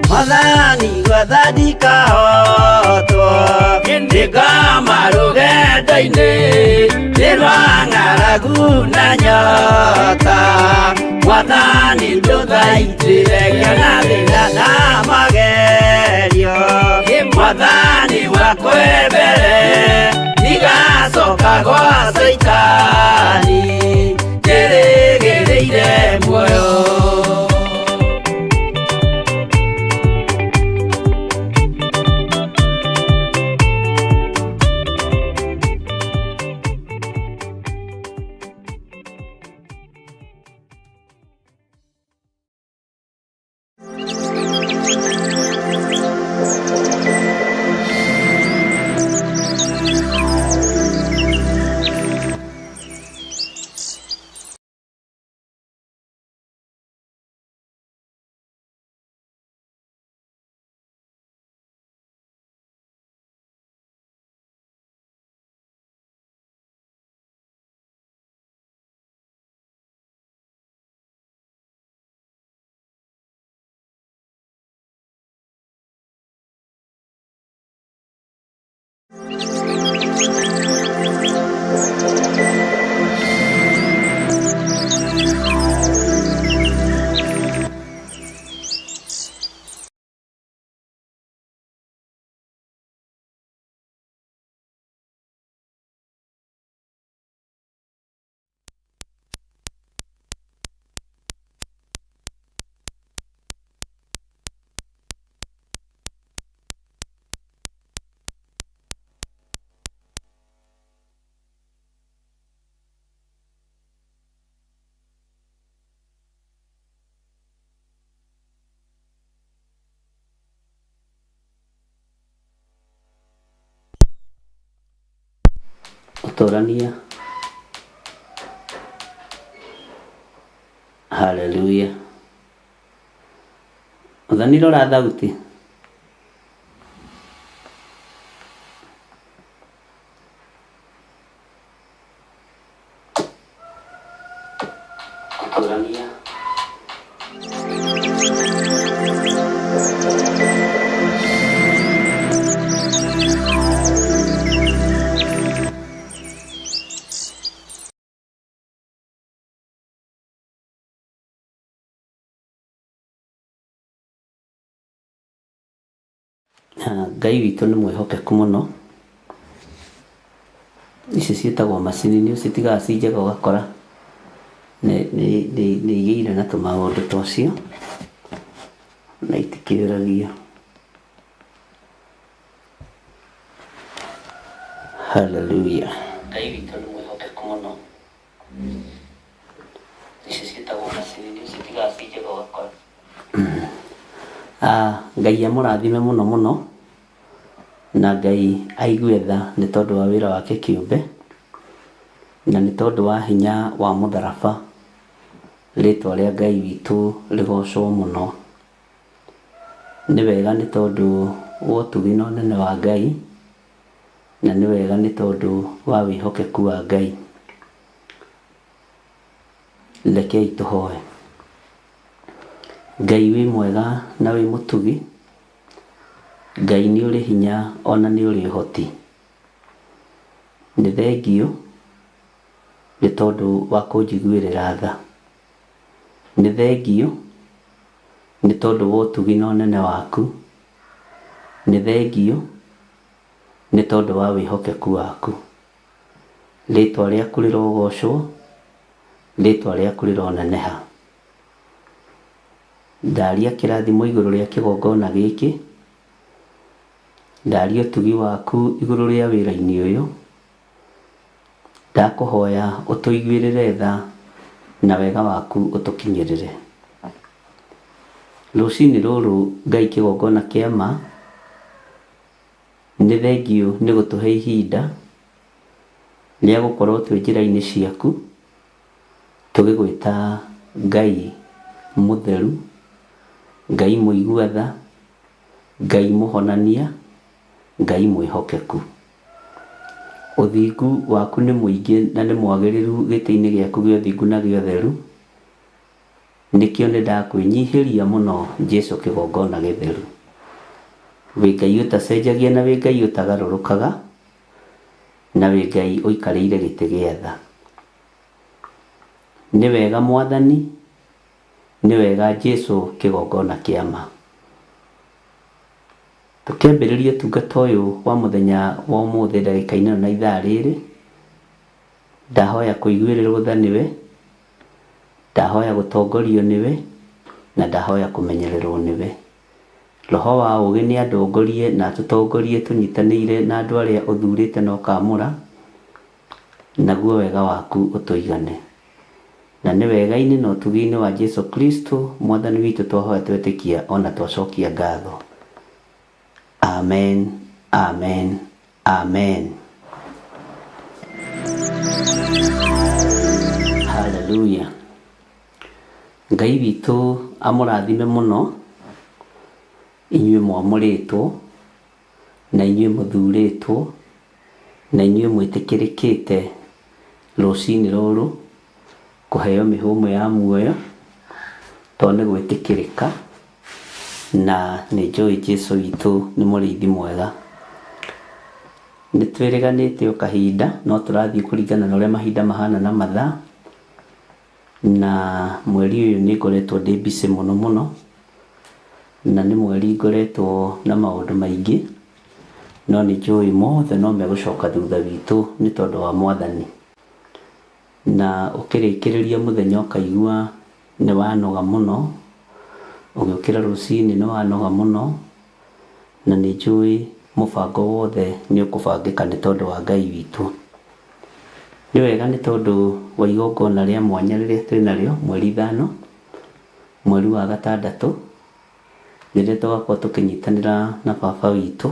Mwathani gwathandika hotwo ndĩngoma rũgendo-inĩ nĩ rwa ng'aragu na nyota. Mwathani ndũthaitĩre ngĩona thĩna na magerio Mwathani wakwe mbere ndigacoka gwa Caitani ndĩrĩgĩrĩire muoyo. Ũtũrania haleluya. Mũthoni rora thauti. Ũtũrania Ngai witũ nĩ mwĩhokeku mũno. Ici ciĩtagwo macini nĩ ũcitigaga ci njega ũgakora nĩ igĩire na tũmaũndũ twacio na itikĩũragio. Hallelujah. Ngai witũ nĩ mwĩhokeku mũno. Ici ciĩtagwo macini nĩ ũcitigaga ci njega ũgakora. Ngai amũrathime mũno mũno na Ngai aigue tha nĩ tondũ wa wĩra wake kĩũmbe na nĩ tondũ wa hinya wa mũtharaba. Rĩtwa rĩa Ngai witũ rĩgocwo mũno. Nĩ wega nĩ tondũ wa ũtugi na ũnene wa Ngai, na nĩ wega nĩ tondũ wa wĩhokeku wa Ngai. Rekei tũhoe. Ngai wĩ mwega na wĩ mũtugi, Ngai nĩ ũrĩ hinya ona nĩ ũrĩ ũhoti. Nĩ thengiũ nĩ tondũ wa kũnjiguĩrĩra tha. Nĩ thengiũ nĩ tondũ wa ũtugi na ũnene waku. Nĩ thengiũ nĩ tondũ wa wĩhokeku waku. Rĩtwa rĩaku rĩrogocwo, rĩtwa rĩaku rĩroneneha. Ndaria kĩrathimo igũrũ rĩa kĩgongona gĩkĩ, ndaria ũtugi waku igũrũ rĩa wĩra-inĩ ũyũ. Ndakũhoya ũtũiguĩrĩre tha na wega waku ũtũkinyĩrĩre. Rũcinĩ rũrũ Ngai kĩgongona kĩa ma, nĩ thengiũ nĩ gũtũhe ihinda rĩa gũkorwo twĩ njĩra-inĩ ciaku, tũgĩgwĩta Ngai mũtheru, Ngai mũigua tha, Ngai mũhonania, Ngai mwĩhokeku. Ũthingu waku nĩ mũingĩ na nĩ mwagĩrĩru gĩtĩ-inĩ gĩaku gĩa ũthingu na gĩa ũtheru. Nĩkĩo nĩ ndakwĩnyihĩria mũno Jesu kĩgongona gĩtheru. Wĩ Ngai ũtacenjagia na wĩ Ngai ũtagarũrũkaga, na wĩ Ngai ũikarĩire gĩtĩ gĩa tha. Nĩ wega Mwathani, nĩ wega Jesu kĩgongona kĩa ma. Tũkĩambĩrĩria ũtungata ũyũ wa mũthenya wa ũmũthĩ ndagĩka-inĩ ĩno na ithaa rĩrĩ, ndahoya kũiguĩrĩrwo tha nĩwe, ndahoya gũtongorio nĩwe, na ndahoya kũmenyererwo nĩwe. Roho wa ũũgĩ nĩ andongorie na atũtongorie tũnyitanĩire na andũ arĩa ũthurĩte na ũkaamũra, naguo wega waku ũtũigane. Na nĩ wega-inĩ na ũtugi-inĩ wa Jesu Kristo Mwathani witũ twahoya twetĩkia ona twacokia ngatho. Amen, amen, amen. Hallelujah. Ngai witũ amũrathime mũno inyuĩ mwamũrĩtwo na inyuĩ mũthurĩtwo na inyuĩ mwĩtĩkĩrĩkĩte rũcinĩ rũrũ kũheo mĩhũmũ ya muoyo tondũ nĩ gwĩtĩkĩrĩka na nĩ njũĩ Jesu witũ nĩ mũrĩithi mwega. Nĩ twĩrĩganĩte o kahinda no tũrathiĩ kũringana na ũrĩa mahinda mahana na mathaa. Na mweri ũyũ nĩ ngoretwo ndĩ busy mũno mũno, na nĩ mweri ngoretwo na maũndũ maingĩ, no nĩ njũĩ mothe no megũcoka thutha witũ nĩ tondũ wa Mwathani. Na ũkĩrĩkĩrĩria mũthenya ũkaigua nĩ wanoga mũno, ũgĩũkĩra rũcinĩ nĩ wanoga mũno, na nĩ njũĩ mũbango wothe nĩ ũkũbangĩka nĩ tondũ wa Ngai witũ. Nĩ wega nĩ tondũ wa igongona rĩa mwanya rĩrĩa twĩ narĩo mweri 5, mweri wa gatandatũ, rĩrĩa tũgakorwo tũkĩnyitanĩra na baba witũ,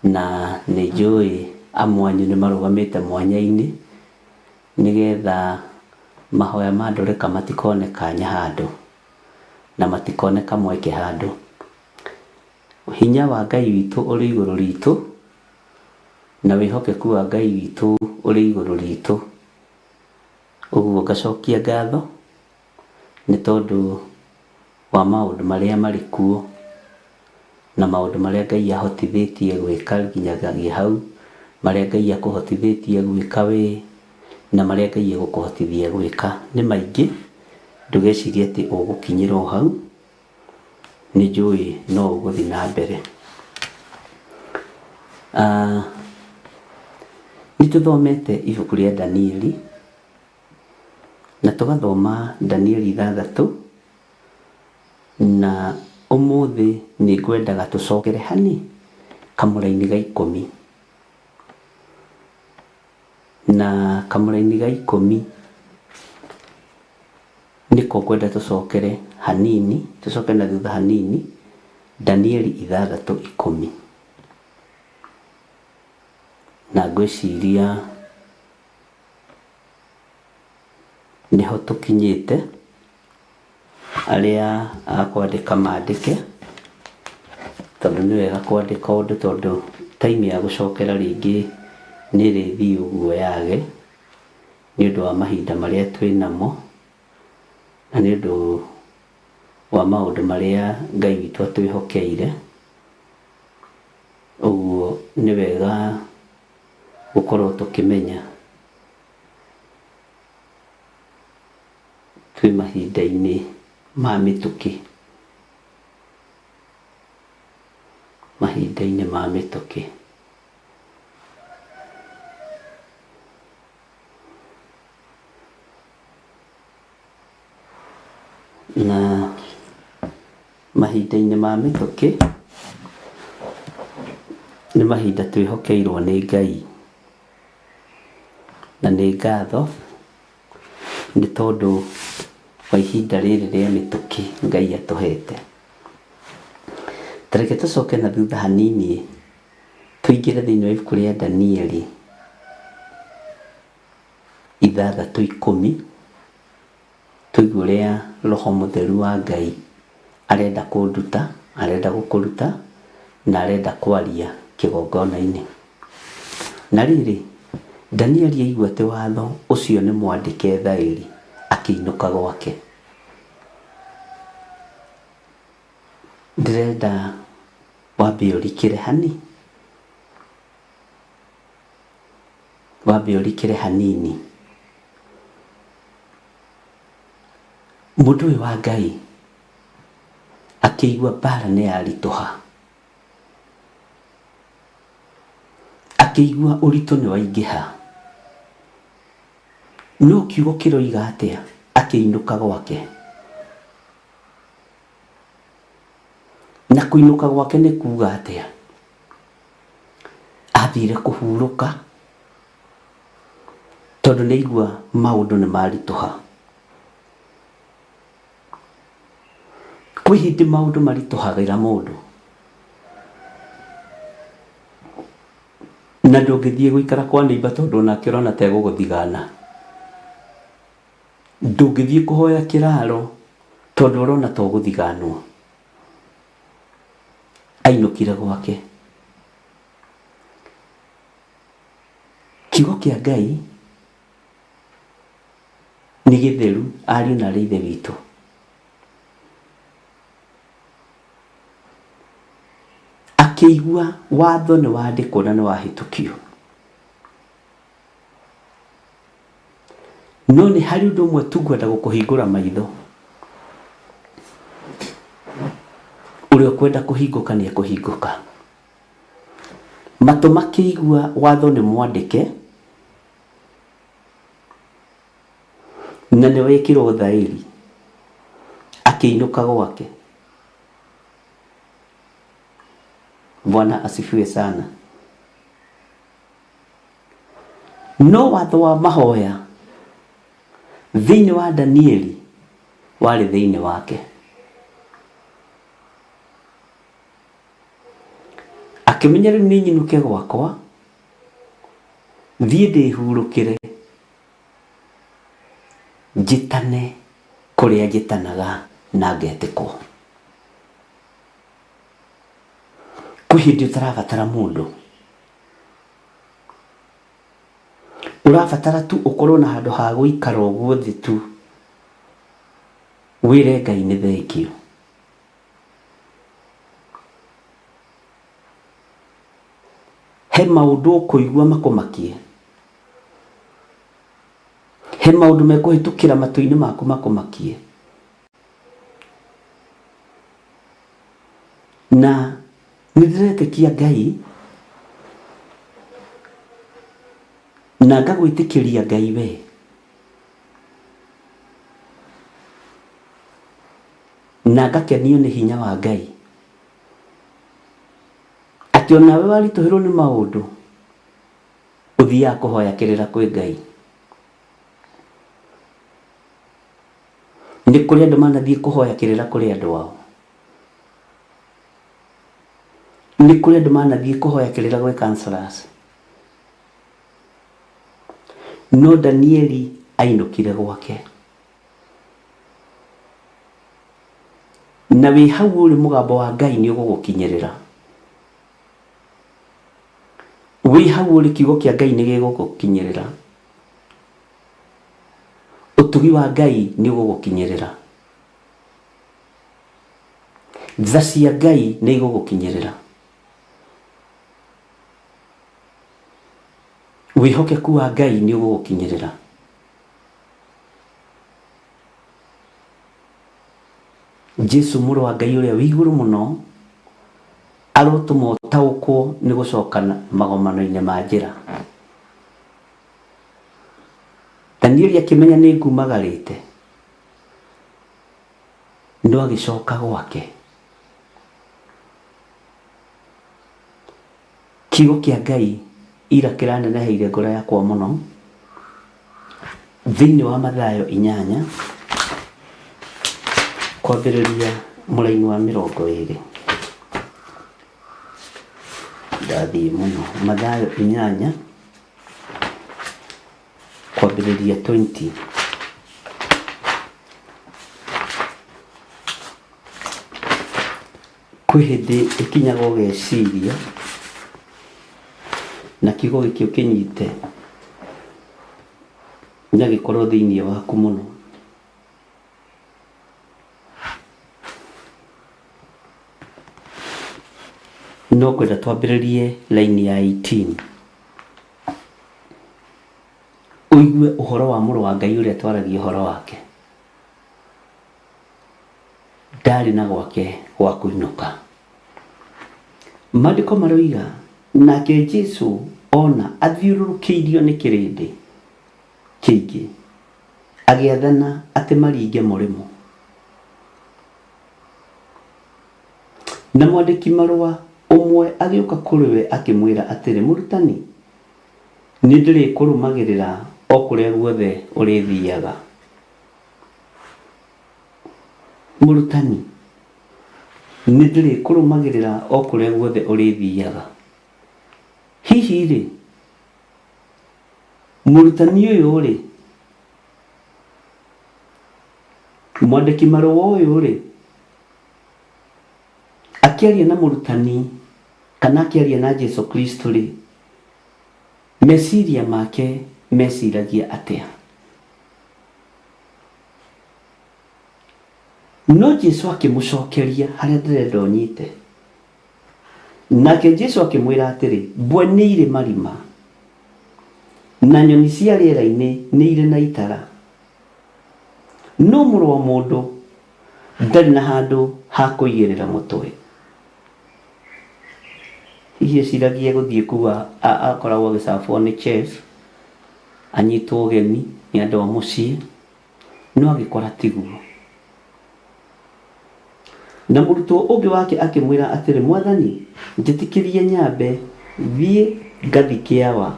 na nĩ njũĩ amwe anyu nĩ marũgamĩte mwanya-inĩ, nĩgetha mahoya ma Ndũrĩka matikone kanya handũ, na matikone kamweke handũ. Hinya wa Ngai witũ ũrĩ igũrũ ritũ, na wĩhokeku wa Ngai witũ ũrĩ igũrũ ritũ. Ũguo ngacokia ngatho nĩ tondũ wa maũndũ marĩa marĩ kuo, na maũndũ marĩa Ngai ahotithĩtie gwĩka nginyagia hau, marĩa Ngai akũhotithĩtie gwĩka we, na marĩa Ngai egũkũhotithia gwĩka nĩ maingĩ. Ndũgecirie atĩ ũgũkinyĩra o hau, nĩ njũĩ no ũgũthiĩ na mbere. Nĩ tũthomete ibuku rĩa Danieli, na tũgathoma Danieli 6, na ũmũthĩ nĩ ngwendaga tũcokere hani kamũraini ga 10. Na kamũraini ga 10 nĩko ngwenda tũcokere hanini, tũcoke na thutha hanini, Danieli 6:10. Na ngwĩciria nĩho tũkinyĩte, arĩa a kwandĩka mandĩke, tondũ nĩ wega kwandĩka ũndũ, tondũ time ya gũcokera rĩngĩ nĩ ĩrĩthiĩ ũguo yage, nĩ ũndũ wa mahinda marĩa twĩ namo, na nĩ ũndũ wa maũndũ marĩa Ngai witũ atwĩhokeire. Ũguo nĩ wega gũkorwo tũkĩmenya twĩ mahinda-inĩ ma mĩtũkĩ, mahinda-inĩ ma mĩtũkĩ. Na mahinda-inĩ ma mĩtũkĩ nĩ mahinda twĩhokeirwo nĩ Ngai, na nĩ ngatho nĩ tondũ wa ihinda rĩrĩ rĩa mĩtũkĩ Ngai atũhete. Ta reke tũcoke na thutha hanini tũingĩre thĩinĩ wa ibuku rĩa Danieli 6:10, tũigue ũrĩa Roho Mũtheru wa Ngai arenda kũnduta, arenda gũkũruta, na arenda kwaria kĩgongona-inĩ. Na rĩrĩ, Danieli aigua atĩ watho ũcio nĩ mwandĩke thaĩri, akĩinũka gwake. Ndĩrenda wambe ũrikĩre hani, wambe ũrikĩre hanini. Mũndũ ũyũ wa Ngai akĩigua mbara nĩ yaritũha, akĩigua ũritũ nĩ waingĩha, no kiugo kĩroiga atĩa? Akĩinũka gwake. Na kũinũka gwake nĩ kuga atĩa? Athire kũhurũka tondũ nĩ aigua maũndũ nĩ maritũha. Kwĩ hĩndĩ maũndũ maritũhagĩra mũndũ, na ndũngĩthiĩ gũikara kwa neighbour tondũ onake ũrona ta egũgũthigana. Ndũngĩthiĩ kũhoya kĩraro tondũ ũrona ta ũgũthiganwo. Ainũkire gwake. Kiugo kĩa Ngai nĩ gĩtheru ariũ na arĩ ithe witũ. Akĩigua watho nĩ wandĩkwo na nĩ wahĩtũkio. No nĩ harĩ ũndũ ũmwe tu ngwenda gũkũhingũra maitho. Ũrĩa ũkwenda kũhingũka nĩ ekũhingũka. Matũ makĩigua watho nĩ mwandĩke na nĩ wekĩrwo thaĩri, akĩinũka gwake. Bwana asifiwe sana. No watho wa mahoya thĩinĩ wa Danieli warĩ thĩinĩ wake. Akĩmenya rĩu nĩ nyinũke gwakwa, thiĩ ndĩhurũkĩre, njĩtane kũrĩa njĩtanaga na ngetĩkwo. Kwĩ hĩndĩ ũtarabatara mũndũ, ũrabatara tu ũkorwo na handũ ha gũikara ũguo thĩ tu, wĩre Ngai nĩ thengiũ. He maũndũ ũkũigua makũmakie, he maũndũ mekũhĩtũkĩra matũ-inĩ maku makũmakie. Na nĩ ndĩretĩkia Ngai na ngagwĩtĩkĩria Ngai we. Na ngakenio nĩ hinya wa Ngai. Atĩ onawe waritũhĩrwo nĩ maũndũ, ũthiaga kũhoya kĩrĩra kwĩ Ngai. Nĩ kũrĩ andũ manathiĩ kũhoya kĩrĩra kũrĩ andũ ao. Nĩ kũrĩ andũ manathiĩ kũhoya kĩrĩra gwĩ councillors. No Danieli ainũkire gwake. Na wĩ hau ũrĩ mũgambo wa Ngai nĩ ũgũgũkinyĩrĩra. Wĩ hau ũrĩ kiugo kĩa Ngai nĩ gĩgũgũkinyĩrĩra. Ũtugi wa Ngai nĩ ũgũgũkinyĩrĩra. Tha cia Ngai nĩ igũgũkinyĩrĩra. Wĩhokeku wa Ngai nĩ ũgũgũkinyĩrĩra. Jesu mũrũ wa Ngai ũrĩa wĩ igũrũ mũno arotũma ũtaũkwo nĩ gũcoka magomano-inĩ ma njĩra. Danieli akĩmenya nĩ ngumagarĩte, no agĩcoka gwake. Kiugo kĩa Ngai ira kĩraneneheire ngoro yakwa mũno thĩinĩ wa Mathayo inyanya kwambĩrĩria mũraini wa 20. Ndathiĩ mũno. Mathayo inyanya kwambĩrĩria 20. Kwĩ hĩndĩ ĩkinyaga ũgeciria na kiugo gĩkĩ ũkĩnyite na gĩkorwo thĩinĩ waku mũno. No ngwenda twambĩrĩrie raini ya 18 ũigue ũhoro wa mũrũ wa Ngai ũrĩa twaragia ũhoro wake. Ndarĩ na gwake gwa kũinũka. Maandĩko maroiga, nake Jesu ona athiũrũrũkĩirio nĩ kĩrĩndĩ kĩingĩ, agĩathana atĩ maringe mũrĩmo. Na mwandĩki marũa ũmwe agĩũka kũrĩ we akĩmwĩra atĩrĩ, Mũrutani, nĩ ndĩrĩkũrũmagĩrĩra o kũrĩa guothe ũrĩthiaga. Mũrutani, nĩ ndĩrĩkũrũmagĩrĩra o kũrĩa guothe ũrĩthiaga. Hihi-rĩ, mũrutani ũyũ-rĩ, mwandĩki marũa ũyũ-rĩ, akĩaria na mũrutani kana akĩaria na Jesu Kristo-rĩ, meciria make meciragia atĩa? No Jesu akĩmũcokeria harĩa ndĩrenda ũnyite. Nake Jesu akĩmwĩra atĩrĩ, Mbwe nĩ irĩ marima, na nyoni cia rĩera-inĩ nĩ irĩ na itara, no Mũrũ wa Mũndũ ndarĩ na handũ ha kũigĩrĩra mũtwe. Hihi eciragia gũthiĩ kũu akoragwo agĩcabwo nĩ chef, anyitwo ũgeni nĩ andũ a mũciĩ, no agĩkora tiguo. Na mũrutwo ũngĩ wake akĩmwĩra atĩrĩ, Mwathani, njĩtĩkĩria nyambe thiĩ ngathike awa.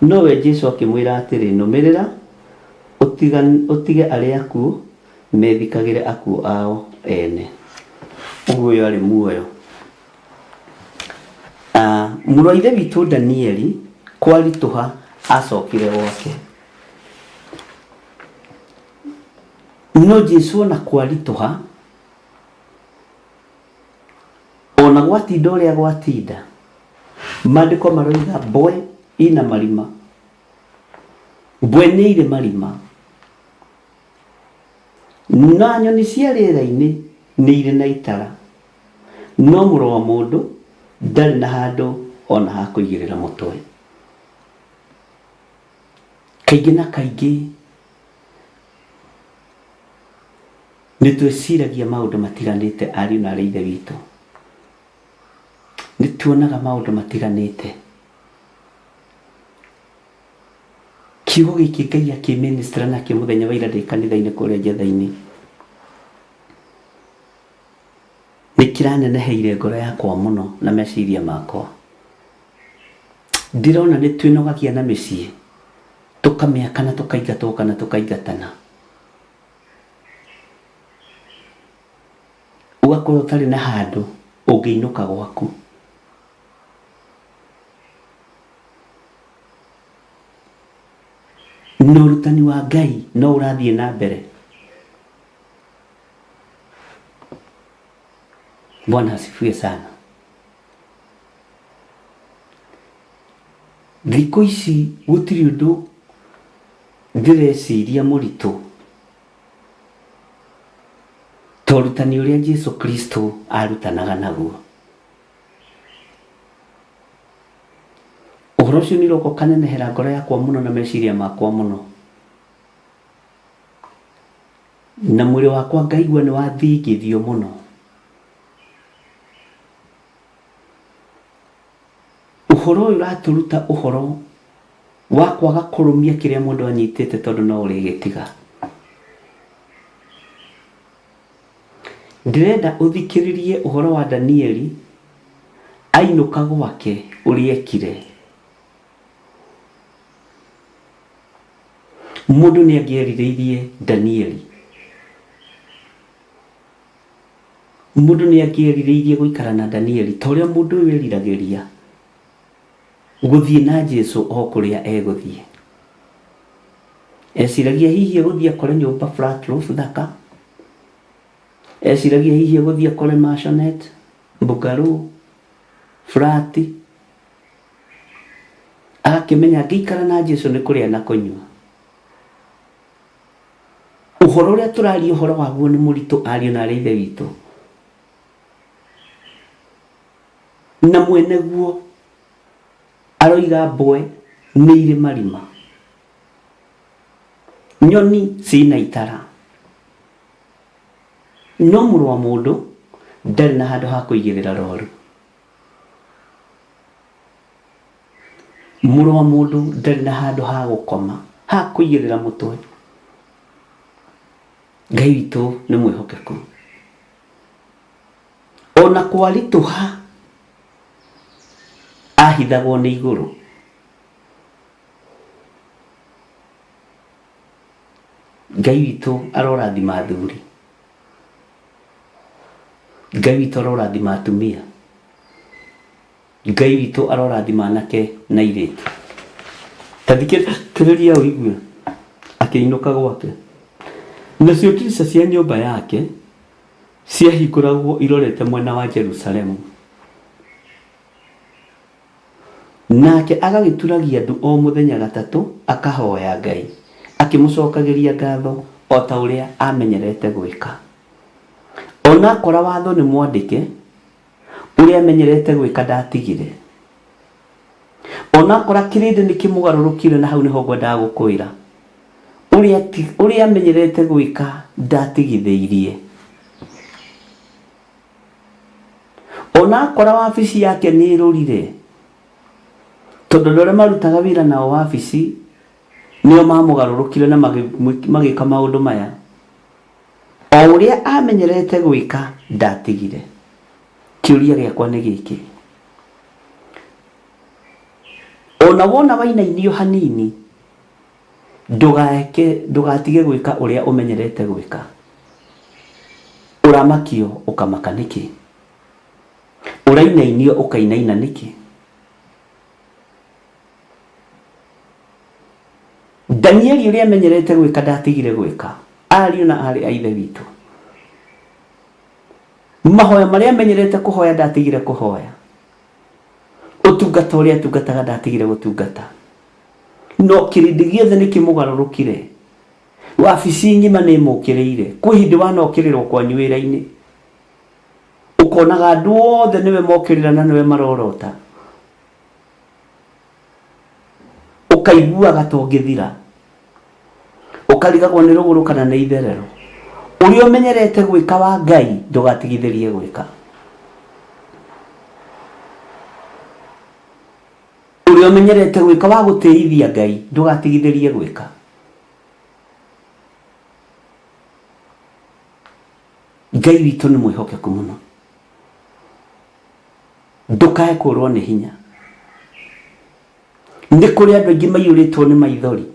Nowe Jesu akĩmwĩra atĩrĩ, Nũmĩrĩra, ũtige arĩa akuũ methikagĩre akuũ ao ene. Ũguo ũyũ arĩ muoyo. Mũrũ wa Ithe witũ Danieli kwaritũha acokire gwake. No Jesu ona kwaritũha, ona gwatinda ũrĩa gwatinda, maandĩko maroiga mbwe ina marima, mbwe nĩ irĩ marima, na nyoni cia rĩera-inĩ nĩ irĩ na itara, no mũrũ wa mũndũ ndarĩ na handũ ona ha kũigĩrĩra mũtwe. Kaingĩ na kaingĩ Nĩ twĩciragia maũndũ matiganĩte ariũ na aarĩ a Ithe witũ. Nĩ tuonaga maũndũ matiganĩte. Kiugo gĩkĩ Ngai akĩmĩnĩstĩra nakĩo mũthenya wa ira ndĩ kanitha-inĩ kũrĩa Njetha-inĩ, nĩ kĩraneneheire ngoro yakwa mũno na meciria makwa. Ndĩrona nĩ twĩnogagia na mĩciĩ, tũkamĩaka na tũkaingatwo kana tũkaingatana. Ũgakorwo ũtarĩ na handũ ũngĩinũka gwaku. Na ũrutani wa Ngai no ũrathiĩ na mbere. Bwana asifiwe sana. Thikũ ici gũtirĩ ũndũ ndĩreciria mũritũ ta ũrutani ũrĩa Jesu Kristo arutanaga naguo. Ũhoro ũcio nĩ ũroka ũkanenehera ngoro yakwa mũno na meciria makwa mũno. Na mwĩrĩ wakwa ngaigua nĩ wathingithio mũno. Ũhoro ũyũ ũratũruta ũhoro wa kwaga kũrũmia kĩrĩa mũndũ anyitĩte tondũ no ũrĩgĩtiga. Ndĩrenda ũthikĩrĩrie ũhoro wa Danieli ainũka gwake ũrĩa ekire. Mũndũ nĩ angĩerirĩirie Danieli. Mũndũ nĩ angĩerirĩirie gũikara na Danieli ta ũrĩa mũndũ ũyũ eriragĩria gũthiĩ na Jesu o kũrĩa egũthiĩ. Eciragia hihi egũthiĩ akore nyũmba flat roof thaka, eciragia hihi egũthiĩ akore maisonette, bungalow, flat, agakĩmenya angĩikara na Jesu nĩ kũrĩa na kũnyua. Ũhoro ũrĩa tũraria ũhoro waguo nĩ mũritũ ariũ na arĩ ithe witũ. Na mwene guo aroiga mbwe nĩ irĩ marima. Nyoni cina itara. No mũrũ wa mũndũ ndarĩ na handũ ha kũigĩrĩra roru. Mũrũ wa mũndũ ndarĩ na handũ ha gũkoma, ha kũigĩrĩra mũtwe. Ngai witũ nĩ mwĩhokeku. Ona kwaritũha ahithagwo nĩ igũrũ. Ngai witũ arorathima athuri. Ngai witũ arorathima atumia. Ngai witũ arorathima anake na airĩtu. Ta thikĩrĩria ũigue akĩinũka gwake. Nacio ndirica cia nyũmba yake ciahingũragwo irorete mwena wa Jerusalemu. Nake agagĩturagia ndu o mũthenya gatatũ akahoya Ngai, akĩmũcokagĩria ngatho o ta ũrĩa aamenyerete gwĩka. O na akora watho nĩ mwandĩke, Ũrĩa amenyerete gwĩka ndatigire. Onakora kĩrĩndĩ nĩ kĩmũgarũrũkire na hau nĩho ngwendaga gũkwĩra. Ũrĩa ũrĩa amenyerete gwĩka ndatigithĩirie. Onakora wabici yake nĩ ĩrũrire, tondũ andũ arĩa marutaga wĩra nao wabici nĩo mamũgarũrũkire na magĩka maũndũ maya. O ũrĩa amenyerete gwĩka ndatigire. Kĩũria gĩakwa nĩ gĩkĩ, ona wona wainainio hanini, ndũgaeke ndũgatige gwĩka ũrĩa ũmenyerete gwĩka. Ũramakio ũkamaka nĩkĩ? Ũrainainio ũkainaina nĩkĩ? Danieli ũrĩa amenyerete gwĩka ndatigire gwĩka. Ariũ na aarĩ a Ithe witũ, mahoya marĩa amenyerete kũhoya ndatigire kũhoya. Ũtungata ũrĩa atungataga ndatigire gũtungata. No kĩrĩndĩ gĩothe nĩ kĩmũgarũrũkire. Wabici ng'ima nĩ ĩmũkĩrĩire. Kwĩ hĩndĩ wanokĩrĩrwo kwanyu wĩra-inĩ, ũkonaga andũ othe nĩwe mokĩrĩra na nĩwe marorota. Ũkaiguaga ta ũngĩthira. Ũkarigagwo nĩ rũgũrũ kana nĩ itherero. Ũrĩa ũmenyerete gwĩka wa Ngai ndũgatigithĩrie gwĩka. Ũrĩa ũmenyerete gwĩka wa gũtĩithia Ngai ndũgatigithĩrie gwĩka. Ngai witũ nĩ mwĩhokeku mũno. Ndũkae kũrwo nĩ hinya. Nĩ kũrĩ andũ aingĩ maiyũrĩtwo nĩ maithori.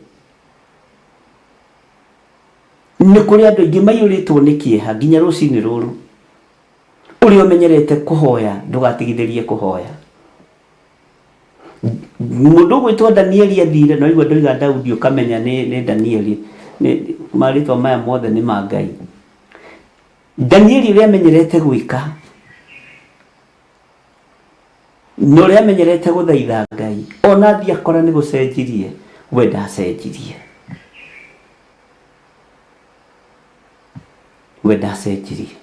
Nĩ kũrĩ andũ aingĩ maiyũrĩtwo nĩ kĩeha nginya rũcinĩ rũrũ. Ũrĩa ũmenyerete kũhoya ndũgatigithĩrie kũhoya. Mũndũ ũgwĩtwo Danieli athire, na waigua ndoiga Daudi ũkamenya nĩ, nĩ Danieli. Nĩ, marĩtwa maya mothe nĩ ma Ngai. Danieli ũrĩa amenyerete gwĩka na ũrĩa amenyerete gũthaitha Ngai, ona athiĩ akora nĩ gũcenjirie, we ndacenjirie. We ndacenjirie.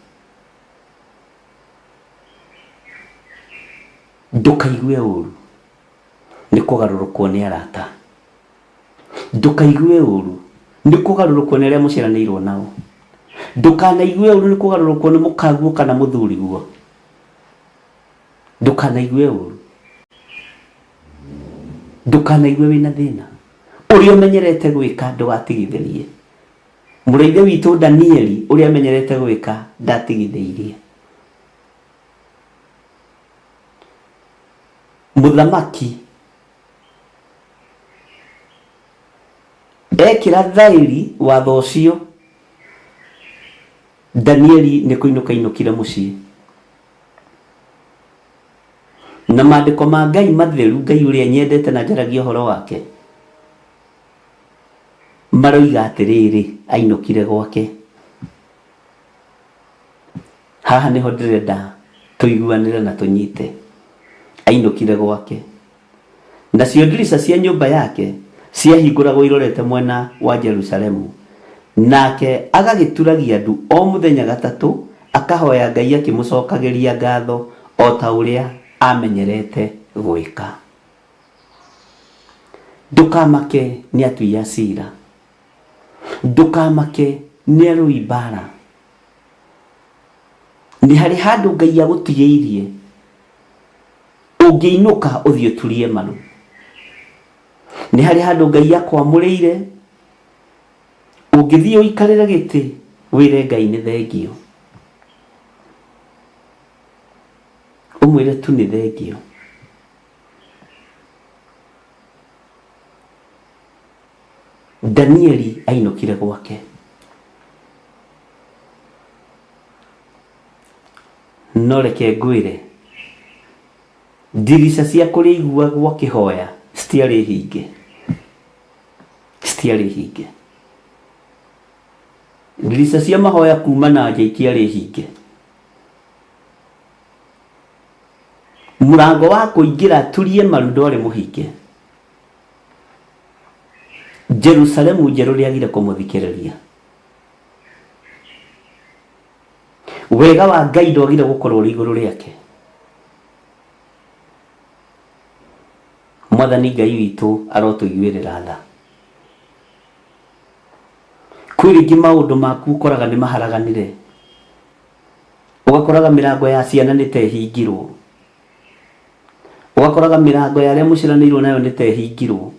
Ndũkaigue ũru nĩ kũgarũrũkwo nĩ arata. Ndũkaigue ũru nĩ kũgarũrũkwo nĩ arĩa mũciaranĩirwo nao. Ndũkanaigue ũru nĩ kũgarũrũkwo nĩ mũkaguo kana mũthuriguo. Ndũkanaigue ũru. Ndũkanaigue wĩna thĩna. Ũrĩa ũmenyerete gwĩka ndũgatigithĩrie. Mũrũ wa Ithe witũ Danieli ũrĩa amenyerete gwĩka ndatigithĩirie. Mũthamaki ekĩra thaĩri watho ũcio, Danieli nĩ kũinũka ainũkire mũciĩ. Na maandĩko ma Ngai matheru, Ngai ũrĩa nyendete na njaragia ũhoro wake, maroiga atĩrĩrĩ, ainũkire gwake. Haha nĩho ndĩrenda tũiguanĩre na tũnyite. Ainũkire gwake. Nacio ndirica cia nyũmba yake ciahingũragwo irorete mwena wa Jerusalemu, nake agagĩturagia ndu o mũthenya gatatũ akahoya Ngai akĩmũcokagĩria ngatho o ta ũrĩa aamenyerete gwĩka. Ndũkamake nĩ atui a cira, ndũkamake nĩ arũi mbaara. Nĩ harĩ handũ Ngai agũtigĩirie Ũngĩinũka ũthiĩ ũturie maru. Nĩ harĩ handũ Ngai akwamũrĩire, ũngĩthiĩ ũikarĩre gĩtĩ wĩre Ngai nĩ thengio. Ũmwĩre tu nĩ thengio. Danieli ainũkire gwake. No reke ngwĩre, ndirica cia kũrĩa aiguagwo akĩhoya citiarĩ hinge. Citiarĩ hinge. Ndirica cia mahoya kuma na nja itiarĩ hinge. Mũrango wa kũingĩra turie maru ndwarĩ mũhinge. Jerusalemu njerũ ndĩagire kũmũthikĩrĩria. Wega wa Ngai ndwagire gũkorwo ũrĩ igũrũ rĩake. Mwathani Ngai witũ arotũiguĩrĩra tha. Kwĩ rĩngĩ maũndũ maku ũkoraga nĩ maharaganire, ũgakoraga mĩrango ya ciana nĩ ta ĩhingirwo, ũgakoraga mĩrango ya arĩa mũciaranĩirwo nayo nĩ ta ĩhingirwo,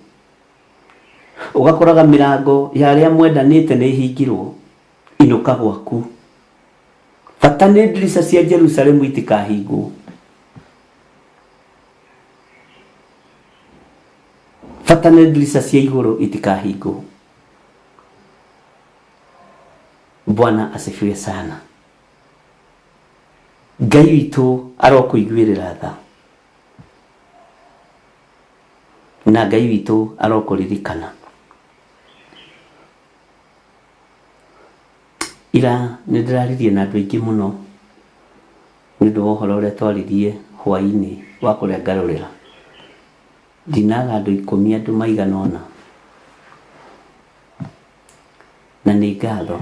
ũgakoraga mĩrango ya arĩa mwendanĩte nĩ ĩhingirwo. Inũka gwaku. Bata nĩ ndirica cia Jerusalemu itikahingwo. Bata nĩ ndirica cia igũrũ itikahingwo. Bwana asifiwe sana. Ngai witũ arokũiguĩrĩra tha na Ngai witũ arokũririkana. Ira nĩ ndĩraririe na andũ aingĩ mũno nĩ ũndũ wa ũhoro ũrĩa twaririe hwaĩ-inĩ wa kũrenga rũrĩra. Ndinaga andũ ikũmi andũ maigana ũna. Na nĩ ngatho.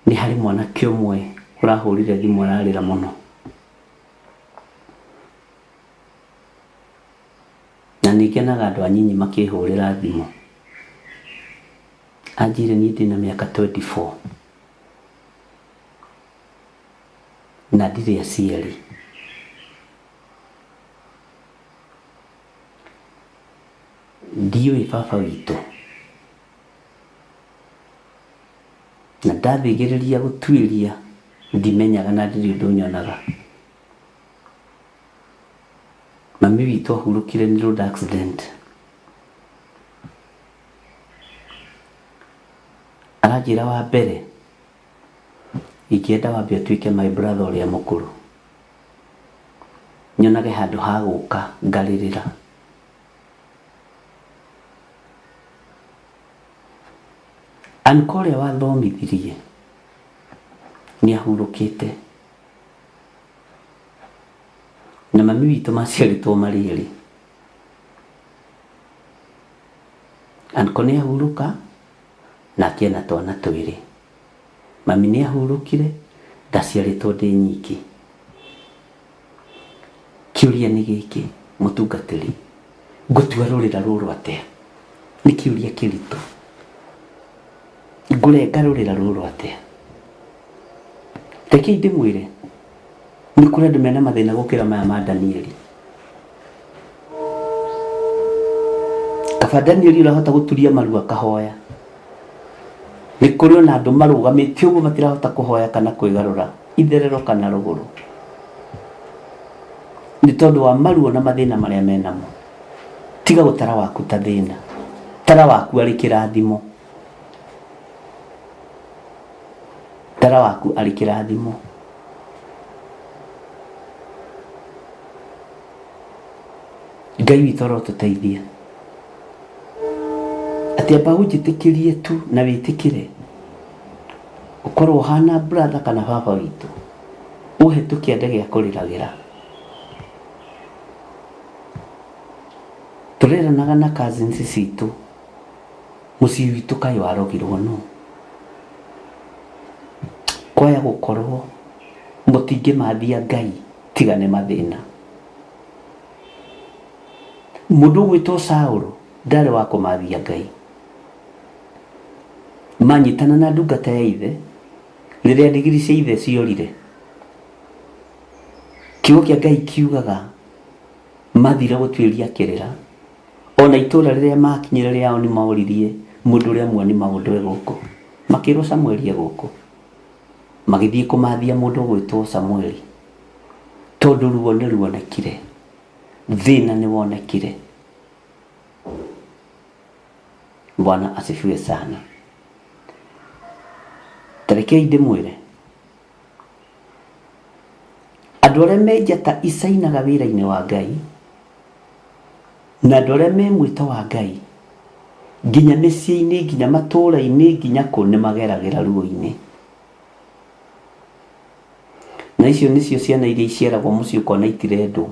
Nĩ harĩ mwanake ũmwe ũrahũrire thimũ ararĩra mũno. Na nĩ ngenaga andũ anyinyi makĩhũrĩra thimũ. Anjĩrire niĩ ndĩna mĩaka 24 na ndirĩ aciari. Ndiũĩ baba witũ. Na ndathĩgĩrĩria gũtuĩria ndimenyaga na ndirĩ ũndũ nyonaga. Mami witũ ahurũkire nĩ road accident. Aranjĩra wa mbere ingĩenda wambe ũtuĩke my brother ũrĩa mũkũrũ. Nyonage handũ ha gũka ngarĩrĩra. Uncle ũrĩa wathomithirie nĩ ahurũkĩte. Na mami witũ maciarĩtwo marĩ erĩ. Uncle nĩ ahurũka nake ena twana twĩrĩ. Mami nĩ ahurũkire ndaciarĩtwo ndĩ nyiki. Kĩũria nĩ gĩkĩ mũtungatĩri, ngũtua rũrĩra rũrũ atĩa? Nĩ kĩũria kĩritũ. Ngũrenga rũrĩra rũrũ atĩa? Rekei ndĩmwĩre, nĩ kũrĩ andũ mena mathĩna gũkĩra maya ma Danieli. Kaba Danieli ũrahota gũturia maru akahoya. Nĩ kũrĩ ona andũ marũgamĩte ũguo matirahota kũhoya kana kwĩgarũra itherero kana rũgũrũ. Nĩ tondũ wa maruo na mathĩna marĩa menamo. Tiga gũtara waku ta thĩna. Tara waku arĩ kĩrathimo. Tara waku arĩ kĩrathimo. Ngai witũ arotũteithia. Atĩ amba ũnjĩtĩkĩrie tu na wĩtĩkĩre ũkorwo ũhana brother kana baba witũ ũhe tu kĩande gĩa kũrĩragĩra. Tũreranaga na cousins citũ mũciĩ witũ kaĩ warogirwo nũ? Kwaya gũkorwo mũtingĩmathia Ngai tiga nĩ mathĩna. Mũndũ ũgwĩtwo Saũlũ ndarĩ wa kũmathia Ngai. Manyitana na ndungata ya ithe rĩrĩa ndigiri cia ithe ciorire. Kiugo kĩa Ngai kiugaga mathire gũtuĩria kĩrĩra ona itũra rĩrĩa makinyire rĩao nĩ moririe mũndũ ũrĩa muoni maũndũ e gũkũ. Makĩrwo Samueli e gũkũ. Magĩthiĩ kũmathia mũndũ ũgwĩtwo Samueli tondũ ruo nĩ ruonekire, thĩna nĩ wonekire. Bwana asifiwe sana. Tarekei ndĩmwĩre andũ arĩa me njata icainaga wĩra-inĩ wa Ngai na andũ arĩa me mwĩto wa Ngai nginya mĩciĩ-inĩ nginya matũũra-inĩ nginya kũ nĩ mageragĩra ruo-inĩ. Na icio nĩcio ciana iria iciaragwo mũciĩ ũkona itirendwo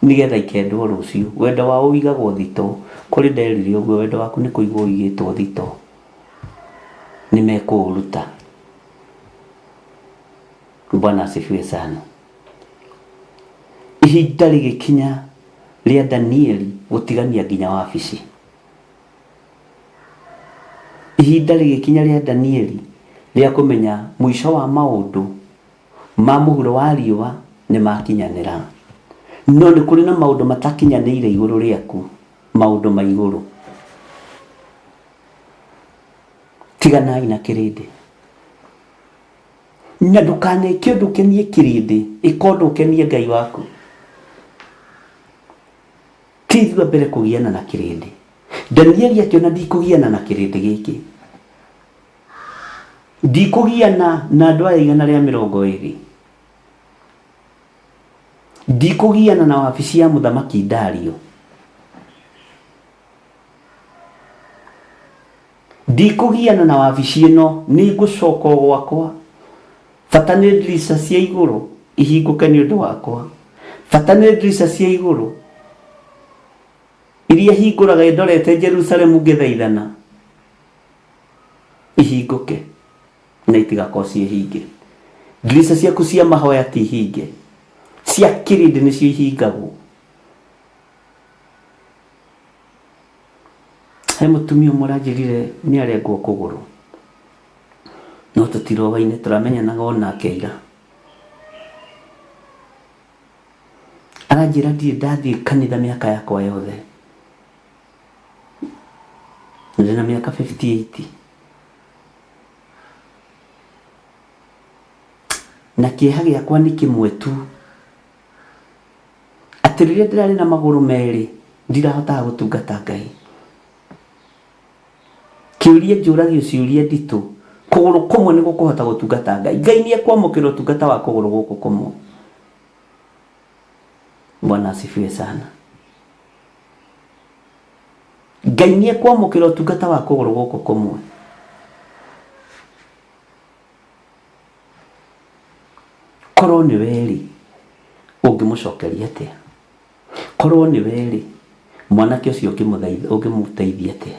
nĩgetha ikendwo rũciũ. Wendo wao ũigagwo thitoo. Kũrĩ nderire ũguo wendo waku nĩ kũigwo ũigĩtwo thitoo. Nĩ mekũũruta. Bwana asifiwe sana. Ihinda rĩgĩkinya rĩa Danieli gũtigania nginya wabici. Ihinda rĩgĩkinya rĩa Danieli rĩa kũmenya mũico wa maũndũ ma mũhuro wa riũa nĩ makinyanĩra. No nĩ kũrĩ na maũndũ matakinyanĩire igũrũ rĩaku, maũndũ ma igũrũ. Tiganai na kĩrĩndĩ. Na ndũkaneke ũndũ ũkenie kĩrĩndĩ, ĩka ũndũ ũkenie Ngai waku. Ti ithuĩ a mbere kũgiana na kĩrĩndĩ. Danieli akĩona ndikũgiana na kĩrĩndĩ gĩkĩ. Ndikũgiana na andũ aya 120. Ndikũgiana na wabici ya mũthamaki Dario. Ndikũgiana na wabici ĩno, nĩ ngũcoka o gwakwa. Bata nĩ ndirica cia igũrũ ihingũke nĩ ũndũ wakwa. Bata nĩ ndirica cia igũrũ iria hingũraga ndorete Jerusalemu ngĩthaithana ihingũke na itigakorwo ciĩ hinge. Ndirica ciaku cia mahoya ti hinge, cia kĩrĩndĩ nĩcio ihingagwo. He mũtumia ũmwe ũranjĩrire nĩ arengwo kũgũrũ, no tũtiroaine tũramenyanaga o nake ira. Aranjĩra ndirĩ ndathiĩ kanitha mĩaka yakwa yothe, ndĩna mĩaka 58. Na kĩeha gĩakwa nĩ kĩmwe tu, atĩ rĩrĩa ndĩrarĩ na magũrũ merĩ ndirahotaga gũtungata Ngai. Kĩũria njũragio ciũria nditũ, kũgũrũ kũmwe nĩ gũkũhota gũtungata Ngai. Ngai nĩ ekwamũkĩra ũtungata wa kũgũrũ gũkũ kũmwe. Bwana asifiwe sana. Ngai nĩ ekwamũkĩra ũtungata wa kũgũrũ gũkũ kũmwe. Korwo nĩ we-rĩ, ũngĩmũcokeria atĩa? Korwo nĩ we-rĩ, mwanake ũcio ũngĩmũteithia atĩa?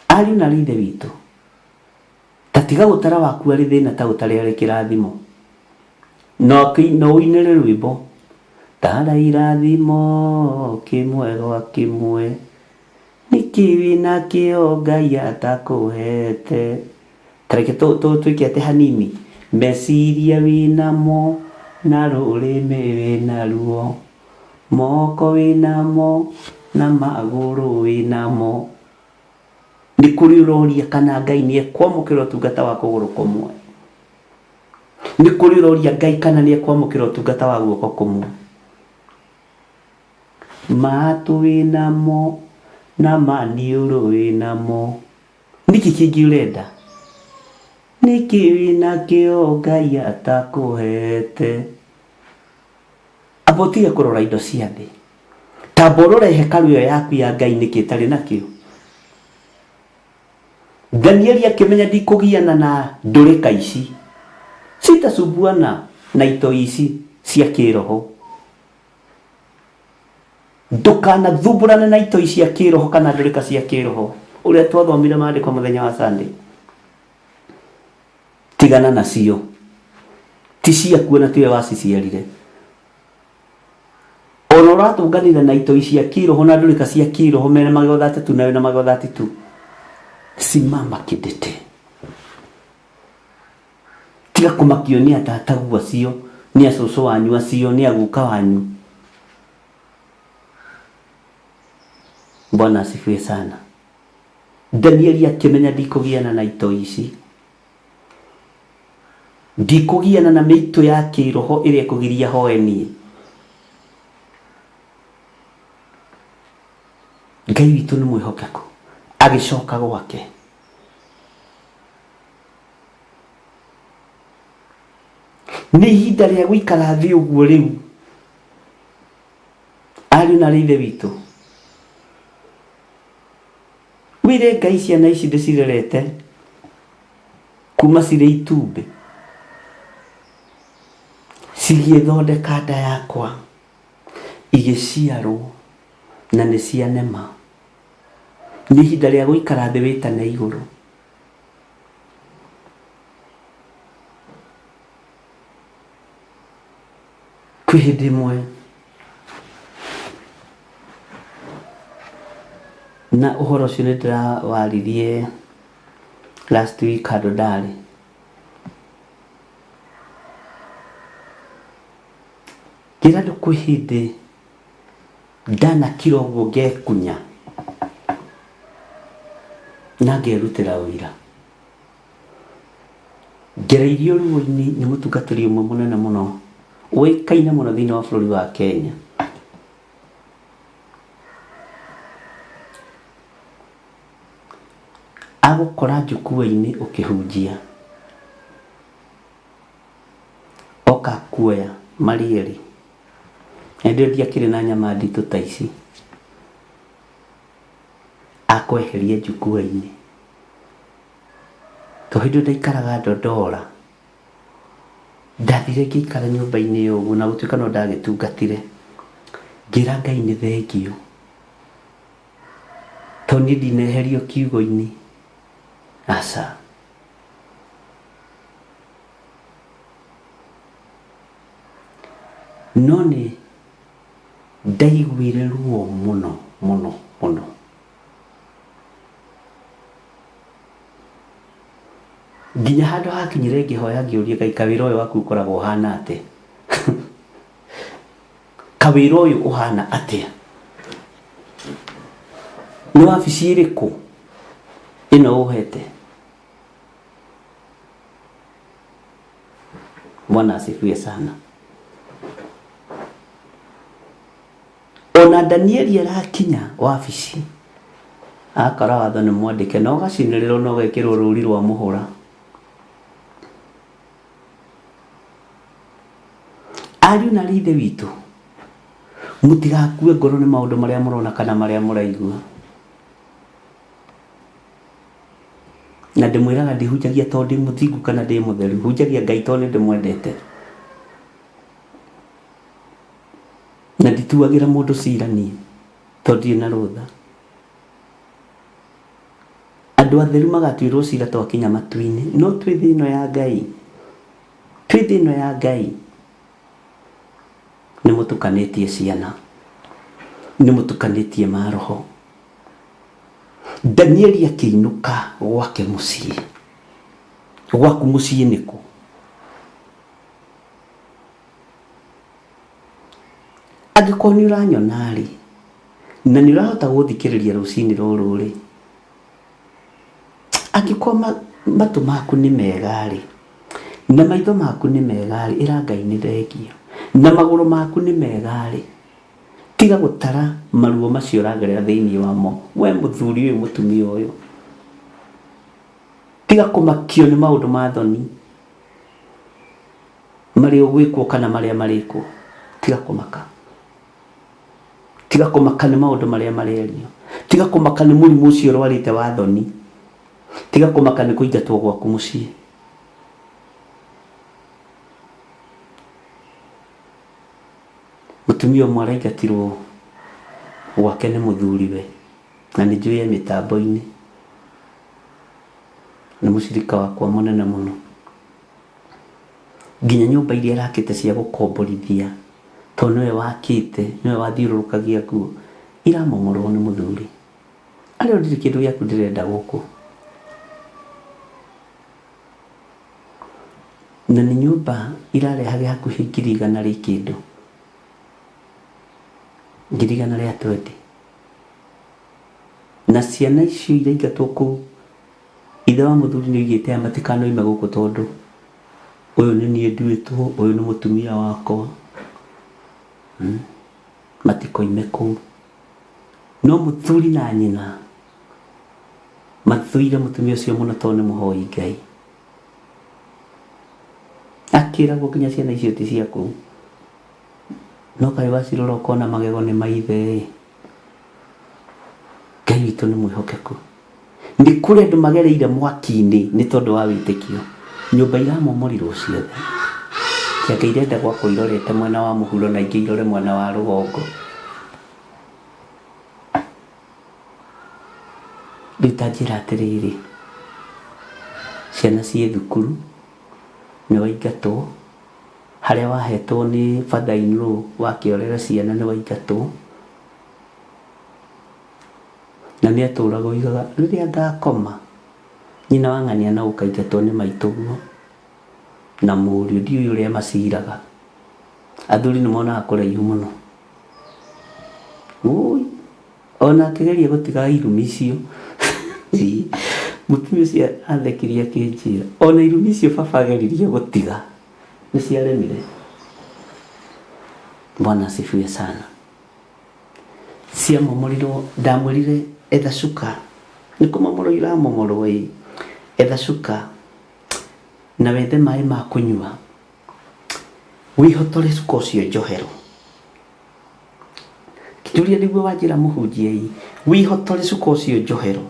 Ariũ na aarĩ a Ithe witũ, ta tiga gũtara waku arĩ thĩna ta ũtare arĩ kĩrathimo. No ũinĩre rwĩmbo, tara irathimo kĩmwe gwa kĩmwe, nĩkĩ wĩnakĩo Ngai atakũhete? Ta reke twĩke atĩ hanini, meciria wĩnamo na rũrĩmĩ wĩnaruo, moko wĩnamo na magũrũ wĩnamo. Nĩ kũrĩ ũroria kana Ngai nĩ ekwamũkĩra ũtungata wa kũgũrũ kũmwe. Nĩ kũrĩ ũroria Ngai kana nĩ ekwamũkĩra ũtungata wa guoko kũmwe. Matũ wĩnamo na maniũrũ wĩnamo. Nĩkĩ kĩngĩ ũrenda? Nĩkĩ wĩnakĩo Ngai atakũhete? Amba ũtige kũrora indo cia thĩ. Tamba ũrore hekarũ ĩyo yaku ya Ngai nĩkĩ ĩtarĩ nakĩo. Danieli akĩmenya ndikũgiana na ndũrĩka ici. Sitasumbuana na itoi ici cia kĩroho. Ndũkanathumbũrane na itoi cia kĩroho kana ndũrĩka cia kĩroho. Ũrĩa twathomire maandĩko mũthenya wa Sunday. Tigana nacio. Ti ciaku ona tiwe waciciarire. Ona ũratũnganire na itoi cia kĩroho na ndũrĩka cia kĩroho mena magego 32 nawe na magego 32. Simama kidete. Tiga kũmakio nĩ atatagu acio, nĩ acũcũ wanyu acio, nĩ aguka wanyu. Bwana asifiwe sana. Danieli akĩmenya ndikũgiana na itoi ici. Ndikũgiana na mĩitũ ya kĩroho ĩrĩa ĩkũgiria hoe niĩ. Ngai witũ nĩ mwĩhokeku. Agĩcoka gwake. Nĩ ihinda rĩa gũikara thĩ ũguo rĩu. Ariũ na aarĩ a Ithe witũ, wĩre Ngai ciana ici ndĩcirerete kuma cirĩ itumbĩ, cigĩthondeka nda yakwa, igĩciarwo na nĩ cianema. Nĩ ihinda rĩa gũikara thĩ wĩtane igũrũ. Kwĩ hĩndĩ ĩmwe na ũhoro ũcio nĩ ndĩrawaririe last week handũ ndarĩ. Ngĩra andũ kwĩ hĩndĩ ndanakira ũguo ngekunya na ngerutĩra ũira. Ngereirio ruo-inĩ nĩ mũtungatĩri ũmwe mũnene mũno ũĩkaine mũno thĩinĩ wa bũrũri wa Kenya. Agũkora njukua-inĩ ũkĩhunjia, oka kuoya marĩ erĩ. Hĩndĩ ĩyo ndiakĩrĩ na nyama nditũ ta ici. Akweheria njukua-inĩ. To hĩndĩ ĩyo ndaikaraga Ndondora, ndathire ngĩikara nyũmba-inĩ ĩyo ũguo na gũtuĩka no ndagĩtungatire, ngĩra Ngai nĩ thengiũ, tondũ niĩ ndineherio kiugo-inĩ, aca. No nĩ ndaiguire ruo mũno mũno mũno. Nginya handũ hakinyire ngĩhoya ngĩũria Ngai kawĩra ũyũ waku ũkoragwo ũhana atĩa? Kawĩra ũyũ ũhana atĩa? Nĩ wabici ĩrĩkũ ĩno ũhete? Bwana asifiwe sana. Ona Danieli arakinya wabici akora watho nĩ mwandĩke na ũgacinĩrĩrwo na ũgekĩrwo rũri rwa mũhũra. Ariũ na aarĩ a Ithe witũ, mũtigakue ngoro nĩ maũndũ marĩa mũrona kana marĩa mũraigua. Na ndĩmwĩraga ndihunjagia tondũ ndĩ mũthingu kana ndĩ mũtheru, hunjagia Ngai tondũ nĩ ndĩmwendete. Na ndituagĩra mũndũ cira niĩ tondũ ndirĩ na rũtha. Andũ atheru magatuĩrwo cira twakinya matu-inĩ, no twĩ thĩ ĩno ya Ngai, twĩ thĩ ĩno ya Ngai, nĩ mũtukanĩtie ciana, nĩ mũtukanĩtie maroho. Danieli akĩinũka gwake mũciĩ. Gwaku mũciĩ nĩ kũ? Angĩkorwo nĩ ũranyona-rĩ, na nĩ ũrahota gũthikĩrĩria rũcinĩ rũrũ-rĩ, angĩkorwo matũ maku nĩ mega-rĩ, na maitho maku nĩ mega-rĩ, ĩra Ngai nĩ thengiũ. Na magũrũ maku nĩ mega-rĩ, tiga gũtara maruo macio ũragerera thĩinĩ wamo, we mũthuri ũyũ, mũtumia ũyũ. Tiga kũmakio nĩ maũndũ ma thoni. Marĩa ũgwĩkwo kana marĩa marĩkwo. Tiga kũmaka. Tiga kũmaka nĩ maũndũ marĩa marerio. Tiga kũmaka nĩ mũrimũ ũcio ũrwarĩte wa thoni. Tiga kũmaka nĩ kũingatwo gwaku mũciĩ. Mũtumia ũmwe araingatirwo gwake nĩ mũthuriwe na nĩ njũĩ e mĩtambo-inĩ. Nĩ mũcirika wakwa mũnene mũno. Nginya nyũmba iria arakĩte cia gũkomborithia, tondũ nĩwe wakĩte, nĩwe wathiũrũrũkagia nguo, iramomorwo nĩ mũthuri. Arĩo ndirĩ kĩndũ gĩaku ndĩrenda gũkũ. Na nĩ nyũmba irarehage hakuhĩ 100,000 rĩ kĩndũ. 120,000. Na ciana icio iraingatwo kũu Ithe wa mũthuri nĩ oigĩte aya matikanoime gũkũ tondũ ũyũ nĩ niĩ nduĩtwo, ũyũ nĩ mũtumia wakwa. Hmm? Matikoime kũu. No mũthuri na nyina mathũire mũtumia ũcio mũno tondũ nĩ mũhoi Ngai. Akĩragwo nginya ciana icio ti ciaku. No kaĩ wacirora ũkona magego nĩ maithe-ĩ. Ngai witũ nĩ mwĩhokeku. Nĩ kũrĩ andũ magereire mwaki-inĩ nĩ tondũ wa wĩtĩkio. Nyũmba iramomorirwo ciothe. Kĩanga irenda gwakwo irorete mwena wa mũhuro na ingĩ irore mwena wa rũgongo. Rĩu ta njĩra atĩrĩrĩ, ciana ciĩ thukuru, nĩ waingatwo, Harĩa wahetwo nĩ father in law wakĩorera ciana nĩ waingatwo. Na nĩ atũraga oigaga rĩrĩa ngakoma nyina wa ng'ania no ũkaingatwo nĩ maitũguo na mũriũ ndiũĩ ũrĩa maciraga. Athuri nĩ monaga kũraihu mũno. Ũi ona akĩgeria gũtiga irumi icio mũtumia ũcio athekirie akĩnjĩra ona irumi icio baba ageririe gũtiga nĩ ciaremire. Bwana asifiwe sana. Ciamomorirwo ndamwĩrire etha cuka nĩ kũmomorwo iramomorwo ĩ etha cuka na wethe maĩ ma kũnyua wĩhotore cuka ũcio njohero. Kĩnjũria nĩguo wanjĩra mũhunjia ĩ wĩhotore cuka ũcio njohero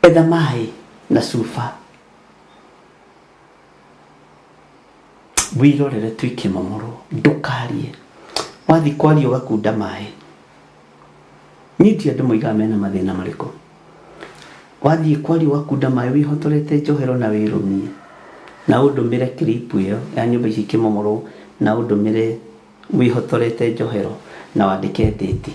etha maĩ na cuba Wĩrorere tu ikĩmomorwo, ndũkarie. Wathiĩ kwaria ũgakunda maĩ. Niĩ ndiũĩ andũ moigaga mena mathĩna marĩkũ. Wathiĩ kwaria ũgakunda maĩ wĩhotorete njohero na wĩrũmie. Na ũndũmĩre clip ĩyo ya nyũmba ici ikĩmomorwo na ũndũmĩre wĩhotorete njohero na wandĩke date.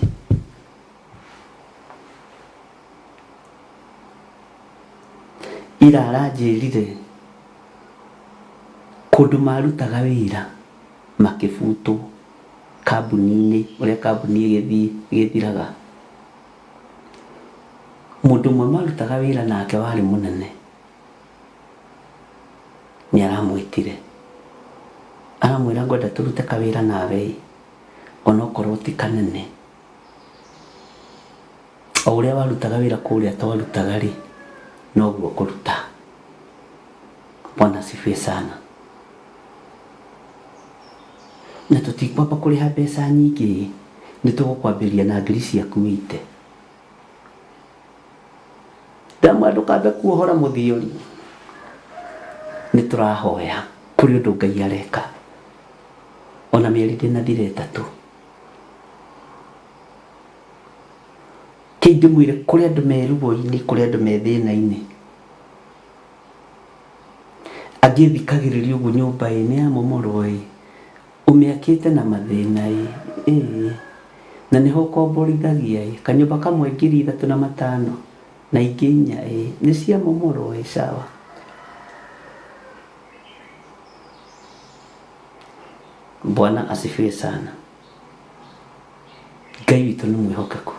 Ira aranjĩrire kũndũ marutaga wĩra makĩbutwo kambuni-inĩ ũrĩa kambuni ĩgĩthiĩ ĩgĩthiraga. Mũndũ ũmwe marutaga wĩra nake warĩ mũnene nĩ aramwĩtire aramwĩra ngwenda tũrute kawĩra nawe ĩ onokorwo ti kanene. O ũrĩa warutaga wĩra kũrĩa twarutaga rĩ, noguo ũkũruta. Bwana asifiwe sana. Na tũtikwamba kũrĩha mbeca nyingĩ, nĩ tũgũkwambĩrĩria na ngiri ciaku wĩite. Ndamwĩra ndũkambe kuohora mũthiori, nĩ tũrahoya kũrĩ ũndũ Ngai areka. Ona mĩeri ndĩnathira ĩtatũ. Kĩi ndĩmwĩre kũrĩ andũ me ruo-inĩ, kũrĩ andũ me thĩna-inĩ. Angĩ thikagĩrĩria ũguo nyũmba ĩ nĩ yamomorwo ĩ, ũmĩakĩte na mathĩna ĩ, ĩ na nĩho ũkomborithagia ĩ, kanyũmba kamwe 3500 na ingĩ inya ĩ, nĩ ciamomorwo ĩ sawa. Bwana asifiwe sana. Ngai witũ nĩ mwĩhokeku.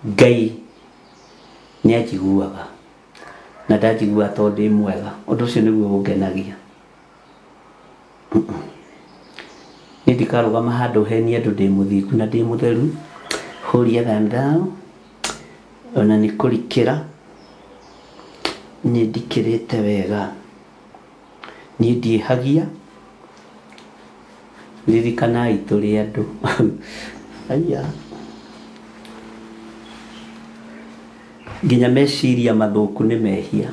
Ngai nĩ anjiguaga na ndanjiguaga tondũ ndĩ mwega. Ũndũ ũcio nĩguo ũngenagia. Niĩ ndikarũgama handũ henie andũ ndĩ mũthingu na ndĩ mũtheru. Holier than thou. Ona nĩ kũrikĩra. Niĩ ndikĩrĩte wega. Niĩ ndiĩhagia, ririkanai tũrĩ andũ. Haiya. Nginya meciria mathũku nĩ mehia.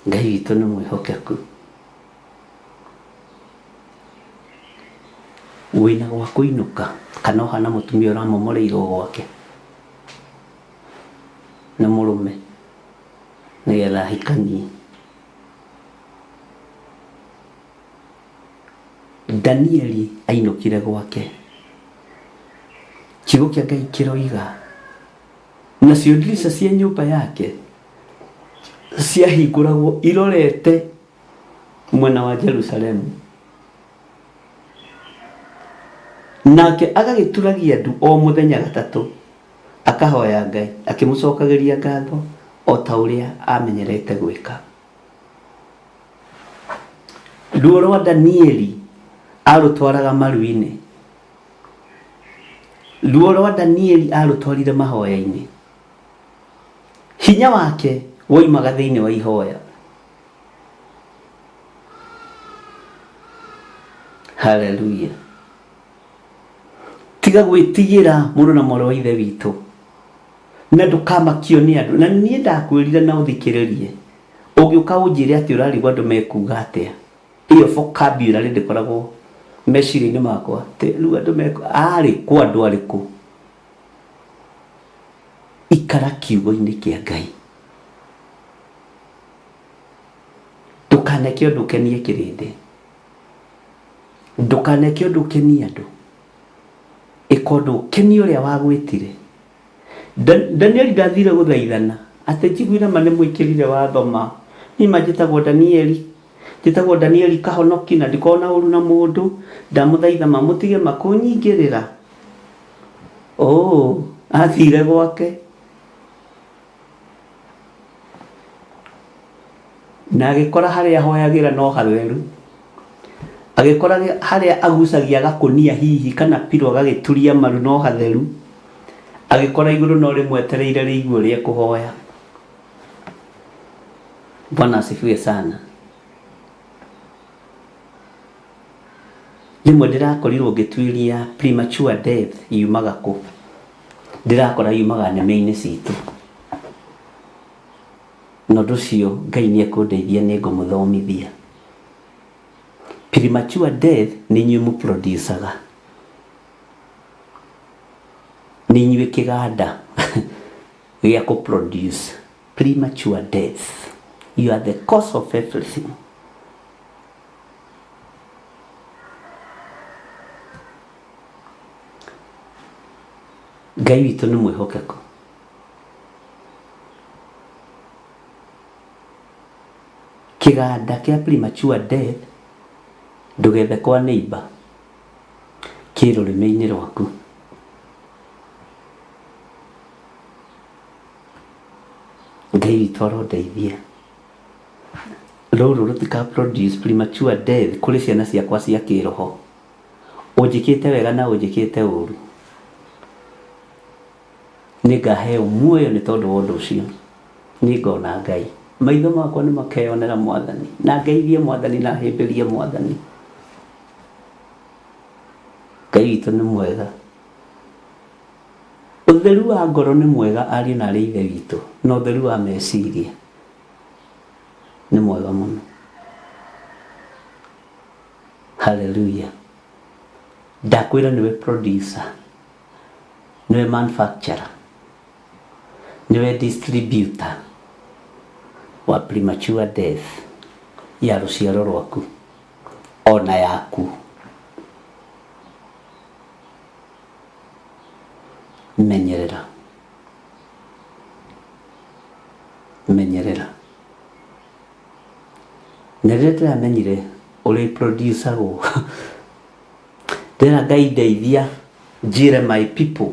Ngai witũ nĩ mwĩhokeku. Wĩna gwa kũinũka kana ũhana mũtumia ũramomoreirwo gwake nĩ mũrũme nĩgetha ahikanie. Danieli ainũkire gwake. Kiugo kĩa Ngai kĩroiga nacio ndirica cia nyũmba yake ciahingũragwo irorete mwena wa Jerusalemu. Nake agagĩturagia ndu o mũthenya gatatũ, akahoya Ngai, akĩmũcokagĩria ngatho o ta ũrĩa aamenyerete gwĩka. Ruo rwa Danieli arũtwaraga maru-inĩ. Ruo rwa Danieli arũtwarire mahoya-inĩ. Hinya wake woimaga thĩinĩ wa ihoya. Haleluya. Tiga gwĩtigĩra mũrũ na mwarĩ wa ithe witũ na ndũkamakio nĩ andũ. Na niĩ ndakwĩrire na ũthikĩrĩrie, ũngĩũka ũnjĩre atĩ ũrarigwo andũ mekuga atĩa, ĩyo vocabulary ndĩkoragwo. Meciria-inĩ makwa atĩ rĩu andũ mekũ arĩ kũ andũ arĩkũ? Ikara kiugo-inĩ kĩa Ngai. Ndũkaneke ũndũ ũkenie kĩrĩndĩ. Ndũkaneke ũndũ ũkenie andũ. Ĩka ũndũ ũkenie ũrĩa wagwĩtire. Danieli ndathire gũthaithana atĩ njiguire ma nĩ mwĩkĩrire watho ma. Niĩ ma njĩtagwo Danieli. Njĩtagwo Danieli Kahonoki na ndikoragwo na ũru na mũndũ. Ndamũthaitha ma mũtige ma kũnyingĩrĩra. Oh, athire gwake. Na agĩkora harĩa ahoyagĩra no hatheru. Agĩkora harĩa agucagia gakũnia hihi kana pillow agagĩturia maru no hatheru. Agĩkora igũrũ no rĩmwetereire rĩigue ũrĩa ekũhoya. Bwana asifiwe sana. Rĩmwe ndĩrakorirwo ngĩtuĩria premature death yumaga kũ. Ndĩrakora yumaga nĩmĩ-inĩ citũ. Na ũndũ ũcio Ngai nĩ ekũndeithia nĩ ngũmũthomithia. Premature death nĩ inyuĩ mũ produce aga. Nĩ inyuĩ kĩganda gĩa kũ produce premature death. You are the cause of everything. Ngai witũ nĩ mwĩhokeku. Kĩganda kĩa premature death ndũgethe kwa neighbor kĩ rũrĩmĩ-inĩ rwaku. Ngai witũ arondeithia. Rũrũ rũtika produce premature death kũrĩ ciana ciakwa cia kĩroho. Ũnjĩkĩte wega na ũnjĩkĩte ũru. Nĩngaheo muoyo nĩ tondũ wa ũndũ ũcio. Nĩngona Ngai. Maitho makwa nĩmakeyonera Mwathani, na ngeithie Mwathani na hĩmbĩrie Mwathani. Ngai witũ nĩ mwega. Ũtheru wa ngoro nĩ mwega ariũ na arĩ Ithe witũ, na ũtheru wa meciria nĩ mwega mũno. Haleluya. Ndakwĩra nĩwe producer. Nĩwe manufacturer, nĩwe distributor wa premature death ya rũciaro rwaku ona yaku. Menyerera, menyerera. Na rĩrĩa ndĩramenyire ũrĩa ĩproducagwo Ndĩrera Ngai ndeithia njĩre my people.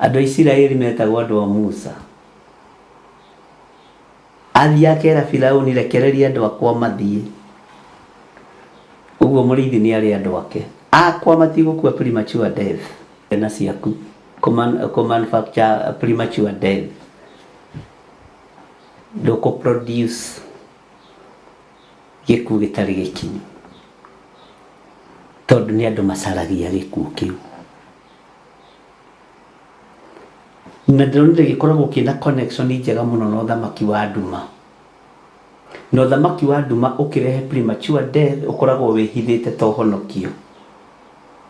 Andũ a Isiraeli metagwo andũ a Musa. Athiĩ akera Firauni rekereria andũ akwa mathiĩ. Ũguo mũrĩithi nĩ arĩ andũ ake. Akwa matigũkua premature death. Ciana ciaku kũ manufacture premature death. Ndũkũ produce gĩkuũ gĩtarĩ gĩkinyu tondũ nĩ andũ macaragia gĩkuũ kĩu na ndĩronire gĩkoragwo kĩna connection njega mũno na ũthamaki wa nduma na ũthamaki wa nduma ũkĩrehe premature death ũkoragwo wĩhithĩte ta ũhonokio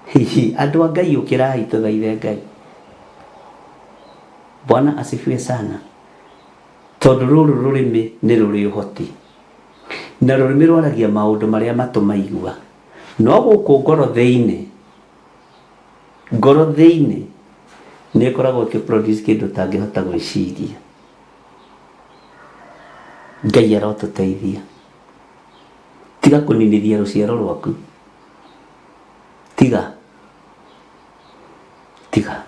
hihi andũ a Ngai ũkĩrai tũthaithe Ngai Bwana asifiwe sana tondũ rũrũ rũrĩmĩ nĩ rũrĩ ũhoti Na rũrĩmĩ rwaragia maũndũ marĩa matũ maigua. No gũkũ ngoro thĩinĩ, ngoro thĩinĩ nĩ ĩkoragwo ĩkĩ produce kĩndũ ũtangĩhota gwĩciria. Ngai arotũteithia. Tiga kũninithia rũciaro rwaku. Tiga. Tiga.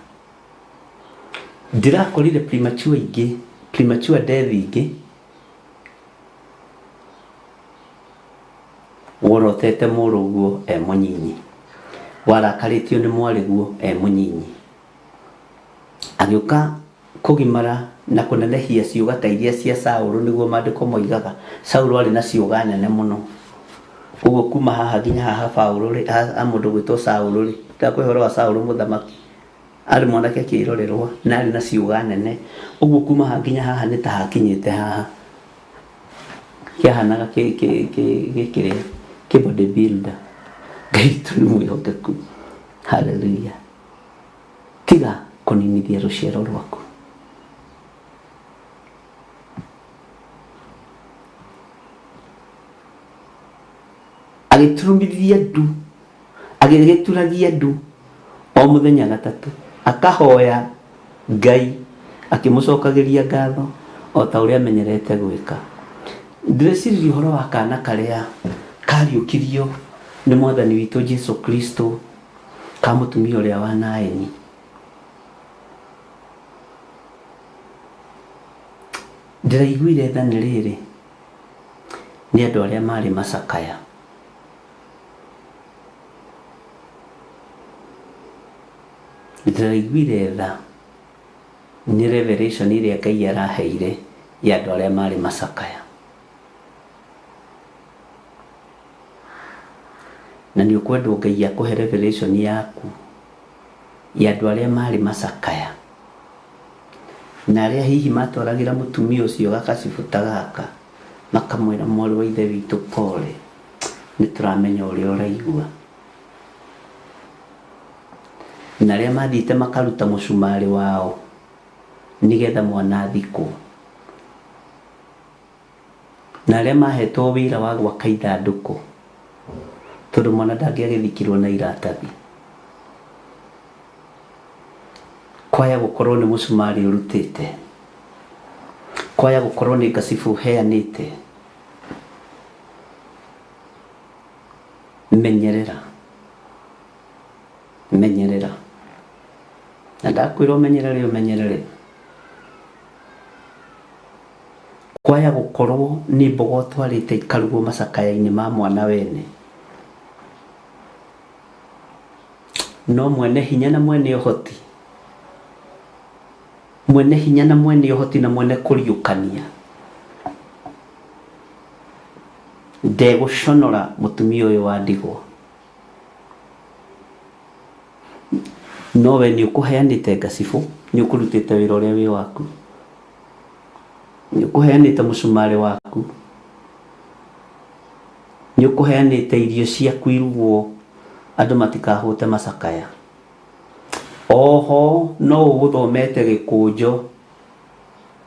Ndĩrakorire premature ingĩ, premature death ingĩ Worotete mũrũguo e mũnyinyi, warakarĩtio nĩ mwarĩguo e mũnyinyi. Agĩũka kũgimara na kũnenehia ciũga ta iria cia Saũlũ nĩguo maandĩko moigaga. Saũlũ aarĩ na ciũga nene mũno. Ũguo kuma haha nginya haha Paũlũ-rĩ, ha mũndũ ũgwĩtwo Saũlũ-rĩ, ndakũhe ũhoro wa Saũlũ mũthamaki. Aarĩ mwanake kĩrorerwa na aarĩ na ciũga nene. Ũguo kuma haha nginya haha nĩ ta hakinyĩte haha. Kĩahanaga kĩrĩa Kĩ body builder. Ngai witũ nĩ mwĩhokeku. Hallelujah. Tiga kũninithia rũciaro rwaku. Agĩturumithia ndu, agĩgĩturagia ndu o mũthenya gatatũ, akahoya Ngai akĩmũcokagĩria ngatho o ta ũrĩa amenyerete gwĩka. Ndĩreciririe ũhoro wa kana karĩa kariũkirio nĩ mwathani witũ Jesu Kristo ka mũtumia ũrĩa wa Naini. Ndĩraiguire tha nĩ rĩrĩ, nĩ andũ arĩa marĩ macakaya. Ndĩraiguire tha nĩ revelation ĩrĩa Ngai araheire ya andũ arĩa marĩ macakaya. Na nĩ ũkwendwo Ngai akũhe revelation yaku ya andũ arĩa marĩ macakaya. Na arĩa hihi matwaragĩra mũtumia ũcio gakacibũ ta gaka, makamwĩra mwarĩ wa ithe witũ pole, nĩ tũramenya ũrĩa ũraigua. Na arĩa mathiĩte makaruta mũcumarĩ wao nĩgetha mwana athikwo. Na arĩa mahetwo wĩra wa gwaka ithandũkũ tondũ mwana ndangĩagĩthikirwo na iratathi. Kwaya gũkorwo nĩ mũcumarĩ ũrutĩte, kwaya gũkorwo nĩ ngacibũ ũheanĩte, menyerera, menyerera. Na ndakwĩra ũmenyerere ũmenyerere. Kwaya gũkorwo nĩ mboga ũtwarĩte ikarugwo macakaya-inĩ ma mwana wene. No mwene hinya na mwene ũhoti, mwene hinya na mwene ũhoti na mwene kũriũkania ndegũconora mũtumia ũyũ wa ndigwa. No we nĩ ũkũheanĩte ngacibũ, nĩ ũkũrutĩte wĩra ũrĩa wĩ waku, nĩ ũkũheanĩte mũcumarĩ waku, nĩ ũkũheanĩte irio ciaku irugwo andũ matikahũte macakaya. Oho no ũgũthomete gĩkũnjo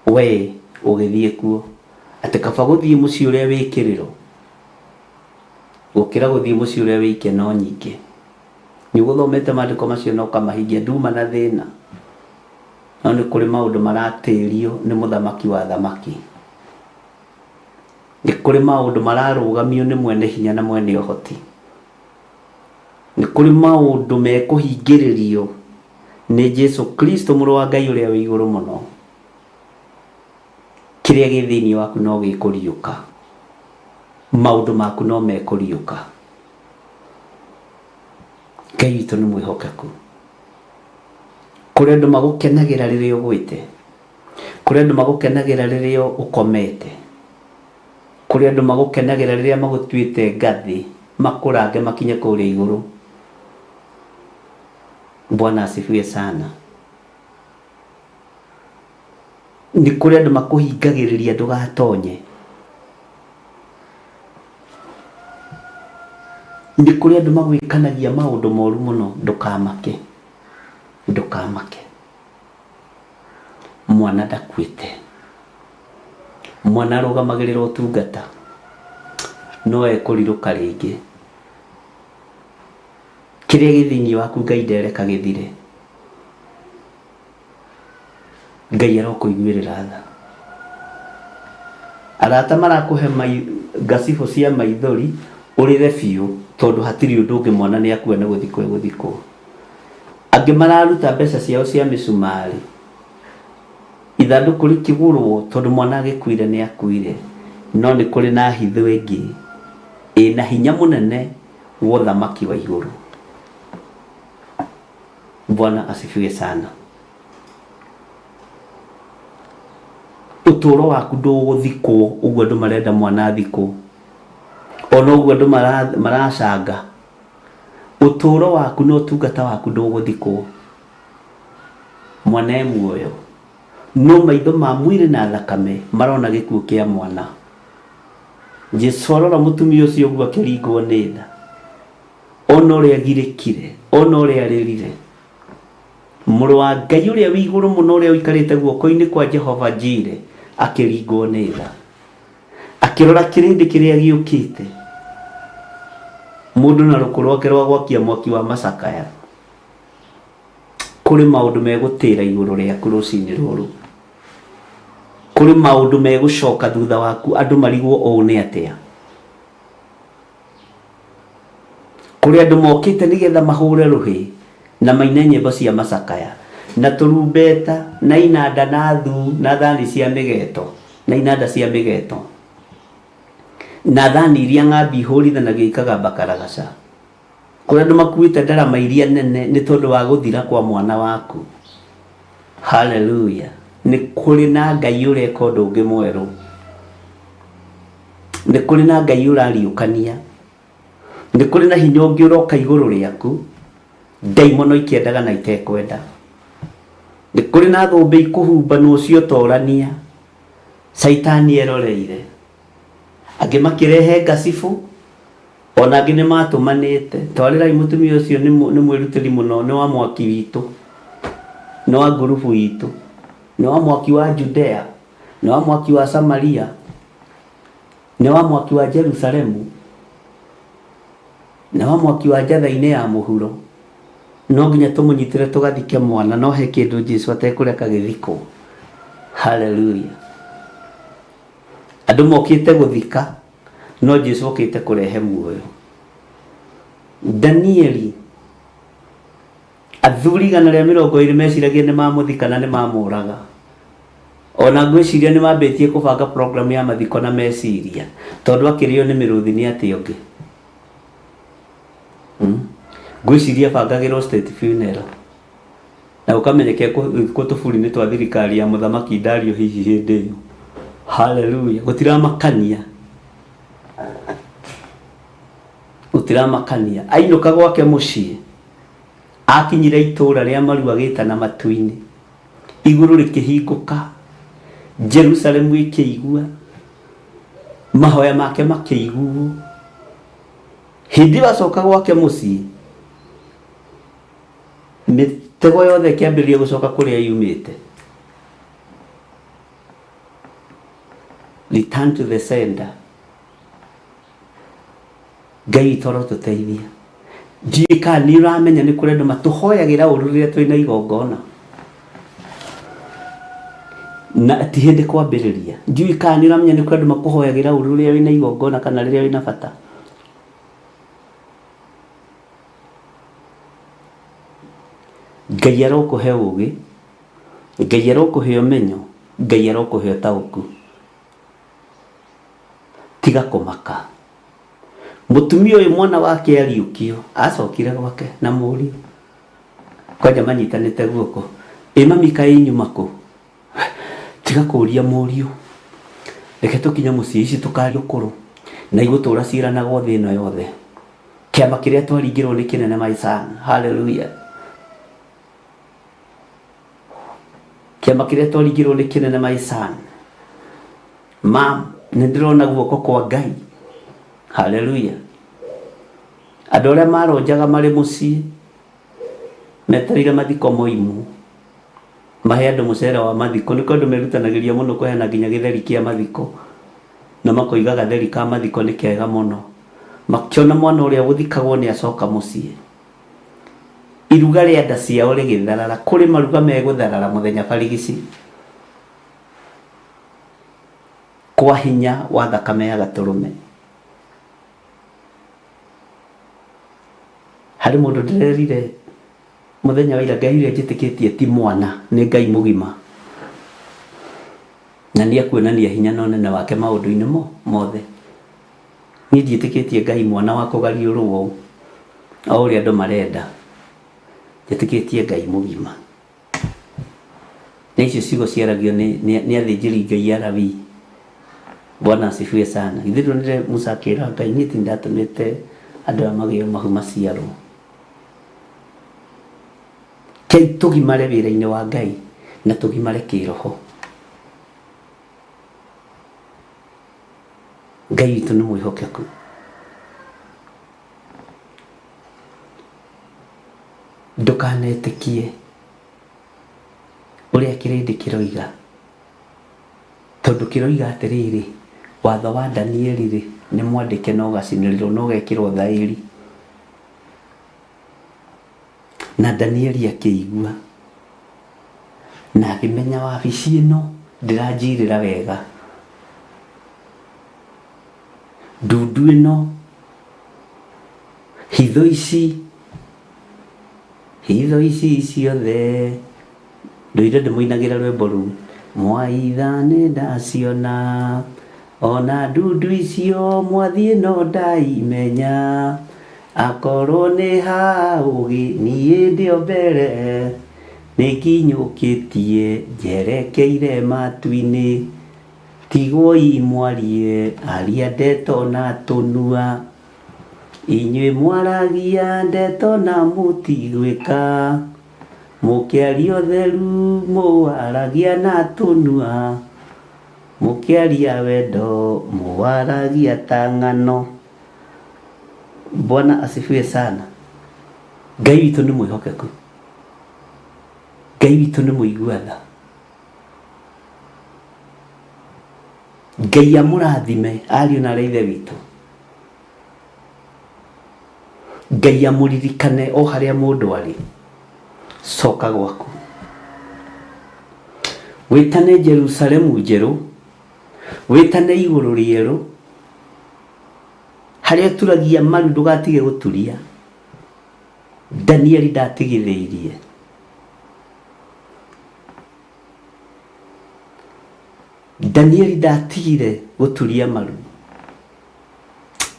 we ũgĩthiĩ kuo, atĩ kaba gũthiĩ mũciĩ ũrĩa wĩ kĩrĩro gũkĩra gũthiĩ mũciĩ ũrĩa wĩ ikeno nyingĩ. Nĩ ũgũthomete maandĩko macio na ũkamahingia, nduma na thĩna. No nĩ kũrĩ maũndũ maratĩrio nĩ mũthamaki wa thamaki. Nĩ kũrĩ maũndũ mararũgamio nĩ mwene hinya na mwene ũhoti. Nĩ kũrĩ maũndũ mekũhingĩrĩrio nĩ Jesu Kristo mũrũ wa Ngai ũrĩa wĩ igũrũ mũno. Kĩrĩa gĩ thĩinĩ waku no gĩkũriũka. Maũndũ maku no mekũriũka. Ngai witũ nĩ mwĩhokeku. Kũrĩ andũ magũkenagĩra rĩrĩa ũgwĩte. Kũrĩ andũ magũkenagĩra rĩrĩa ũkomete. Kũrĩ andũ magũkenagĩra rĩrĩa magũtuĩte ngathĩ makũrange makinye kũrĩa igũrũ. Bwana asifiwe sana. Nĩ kũrĩ andũ makũhingagĩrĩria ndũgatonye. Nĩ kũrĩ andũ magwĩkanagia maũndũ moru mũno, ndũkamake, ndũkamake. Mwana ndakuĩte, mwana arũgamagĩrĩra ũtungata, no ekũrirũka rĩngĩ. Kĩrĩa gĩ thĩinĩ waku Ngai ndereka gĩthire. Ngai arokũiguĩrĩra tha. Arata marakũhe ngacibũ cia maithori ũrĩre biũ tondũ hatirĩ ũndũ ũngĩ mwana nĩ akua nĩ gũthikwo egũthikwo. Angĩ mararuta mbeca ciao cia mĩcumarĩ ithandũkũ rĩkĩgũrwo tondũ mwana agĩkuire nĩ akuire. No nĩ kũrĩ na hitho ĩngĩ ĩna hinya mũnene wa ũthamaki wa igũrũ. Bwana asifiwe sana. Ũtũũro waku ndũgũthikwo ũguo andũ marenda mwana athikwo, ona ũguo andũ maracanga. Ũtũũro waku na ũtungata waku ndũgũthikwo. Mwana e muoyo, no maitho ma mwĩrĩ na thakame marona gĩkuũ kĩa mwana. Jesu arora mũtumia ũcio ũguo akĩringwo nĩ tha, ona ũrĩa agirĩkire, ona ũrĩa arĩrire. Mũrũ wa Ngai ũrĩa wĩ igũrũ mũno, ũrĩa ũikarĩte guoko-inĩ kwa Jehova Jire, akĩringwo nĩ tha. Akĩrora kĩrĩndĩ kĩrĩa gĩũkĩte, mũndũ na rũkũ rwake rwa gwakia mwaki wa macakaya. Kũrĩ maũndũ megũtĩra igũrũ rĩaku rũcinĩ rũrũ. Kũrĩ maũndũ megũcoka thutha waku andũ marigwo ũũ nĩ atĩa. Kũrĩ andũ mokĩte nĩgetha mahũre rũhĩ na maine nyĩmbo cia macakaya na tũrumbeta na inanda na thuu na thani cia mĩgeto na inanda cia mĩgeto na thani iria ng'ambi ihũrithanagio ikagamba karagaca. Kũrĩ andũ makuĩte ndarama iria nene nĩ tondũ wa gũthira kwa mwana waku. Haleluya! Nĩ kũrĩ na Ngai ũreka ũndũ ũngĩ mwerũ. Nĩ kũrĩ na Ngai ũrariũkania. Nĩ kũrĩ na hinya ũngĩ ũroka igũrũ rĩaku, ndaimono ikĩendaga na itekwenda. Nĩ kũrĩ na thũmbĩ ikũhumbanwo cia ũtorania, Caitani eroreire. Angĩ makĩrehe ngacibũ, ona angĩ nĩ matũmanĩte, twarĩrai mũtumia ũcio nĩ mwĩrutĩri mũno, nĩ wa mwaki witũ, nĩ wa ngurubu itũ, nĩ wa mwaki wa Judea, nĩ wa mwaki wa Samaria, nĩ wa mwaki wa Jerusalemu, nĩ wa mwaki wa njatha-inĩ ya mũhuro. No nginya tũmũnyitĩre tũgathike mwana, no he kĩndũ Jesu atekũreka gĩthikwo. Haleluya! Andũ mokĩte gũthika, no Jesu okĩte kũrehe muoyo. Danieli, athuri 120 meciragia nĩ mamũthika na nĩ mamũraga. Ona ngwĩciria nĩ mambĩtie kũbanga program ya mathiko na meciria, tondũ akĩrĩo nĩ mĩrũthi nĩ atĩa ũngĩ. Ngwĩciria abangagĩrwo state funeral. Na ũkamenyeke kũ tũburi-inĩ twa thirikari ya mũthamaki Dario hihi hĩndĩ ĩyo. Haleluya. Gũtiramakania. Gũtiramakania. Ainũka gwake mũciĩ, akinyire itũũra rĩa maru agĩtana matu-inĩ. Igũrũ rĩkĩhingũka, Jerusalemu ĩkĩigua, mahoya make makĩiguo. Hĩndĩ ĩyo acoka gwake mũciĩ, Mĩtego yothe ĩkĩambĩrĩria gũcoka kũrĩa yumĩte. Return to the sender. Ngai witũ arotũteithia. Ndiũĩ kana nĩ ũramenya nĩ kũrĩ andũ matũhoyagĩra ũru rĩrĩa twĩna igongona. Na ti hĩndĩ kwambĩrĩria. Ndiũĩ kana nĩ ũramenya nĩ kũrĩ andũ makũhoyagĩra ũru rĩrĩa wĩna igongona kana rĩrĩa wĩna bata. Ngai arokũhe ũgĩ, Ngai arokũhe ũmenyo, Ngai arokũhe ũtaũku. Tiga kũmaka. Mũtumia ũyũ mwana wake ariũkio, acokire gwake na mũriũ. Kwanja manyitanĩte guoko. Ĩ mami kaĩ inyuma kũ? Tiga kũria mũriũ. Reke tũkinye mũciĩ ici tũkaria ũkũrũ na igũtũra ciĩranagwo thĩ ĩno yothe. Kĩama kĩrĩa twaringĩrwo nĩ kĩnene my son. Hallelujah. Kĩama kĩrĩa twaringĩrwo nĩ kĩnene my son. Mam, nĩ ndĩrona guoko kwa Ngai. Hallelujah. Andũ arĩa maronjaga marĩ mũciĩ metereire mathiko moimwo mahe andũ mũcere wa mathiko nĩ andũ merutanagĩria mũno kũheana nginya gĩtheri kĩa mathiko na makoiga gatheri ka mathiko nĩ kega mũno makĩona mwana ũrĩa gũthikagwo nĩ acoka mũciĩ iruga rĩa nda ciao rĩgĩtharara kũrĩ maruga megũtharara mũthenya barigici kwa hinya wa thakame ya gatũrũme. Harĩ mũndũ ndĩrerire mũthenya wa ira Ngai ũrĩa njĩtĩkĩtie ti mwana nĩ Ngai mũgima na nĩ ekuonania hinya na ũnene wake maũndũ-inĩ mo mothe. Niĩ ndiĩtĩkĩtie Ngai mwana wa kũgariũrwo ũũ o ũrĩa andũ marenda, njĩtĩkĩtie Ngai mũgima. Na icio ciugo ciaragio nĩ, nĩ, nĩ athĩnjĩri Ngai Alawii. Bwana asifiwe sana. Githĩ ndwonire Musa akĩra Ngai niĩ ti ndatũmĩte andũ aya magĩo mahu maciarwo. Kei tũgimare wĩra-inĩ wa Ngai na tũgimare kĩroho. Ngai witũ nĩ mwĩhokeku. Ndũkanetĩkie ũrĩa kĩrĩndĩ kĩroiga, tondũ kĩroiga atĩrĩrĩ, watho wa Danieli-rĩ, nĩ mwandĩke na ũgacinĩrĩrwo na ũgekĩrwo thaĩri. Na Danieli akĩigua na akĩmenya wabici ĩno ndĩranjirĩra wega, ndundu ĩno, hitho ici, hitho ici ciothe, ndũire ndĩmũinagĩra rwĩmbo rũu, mwaitha nĩ ndaciona, ona ndundu icio mwathiĩ no ndaimenya, akorwo nĩ ha ũgĩ niĩ ndĩ o mbere, nĩnginyũkĩtie njerekeire matu-inĩ, tigwoi mwarie aria ndeto na tũnua, inyuĩ mwaragia ndeto na mũtigwĩka. Mũkĩaria ũtheru mũwaragia na tũnua, mũkĩaria wendo mũwaragia ta ng'ano. Bwana asifiwe sana. Ngai witũ nĩ mwĩhokeku. Ngai witũ nĩ mũigua tha. Ngai amũrathime ariũ na aarĩ a Ithe witũ. Ngai amũririkane o harĩa mũndũ arĩ. Coka gwaku. Wĩtane Jerusalemu njerũ, wĩtane igũrũ rĩerũ, harĩa ũturagia maru ndũgatige gũturia. Danieli ndatigithĩirie. Danieli ndatigire gũturia maru.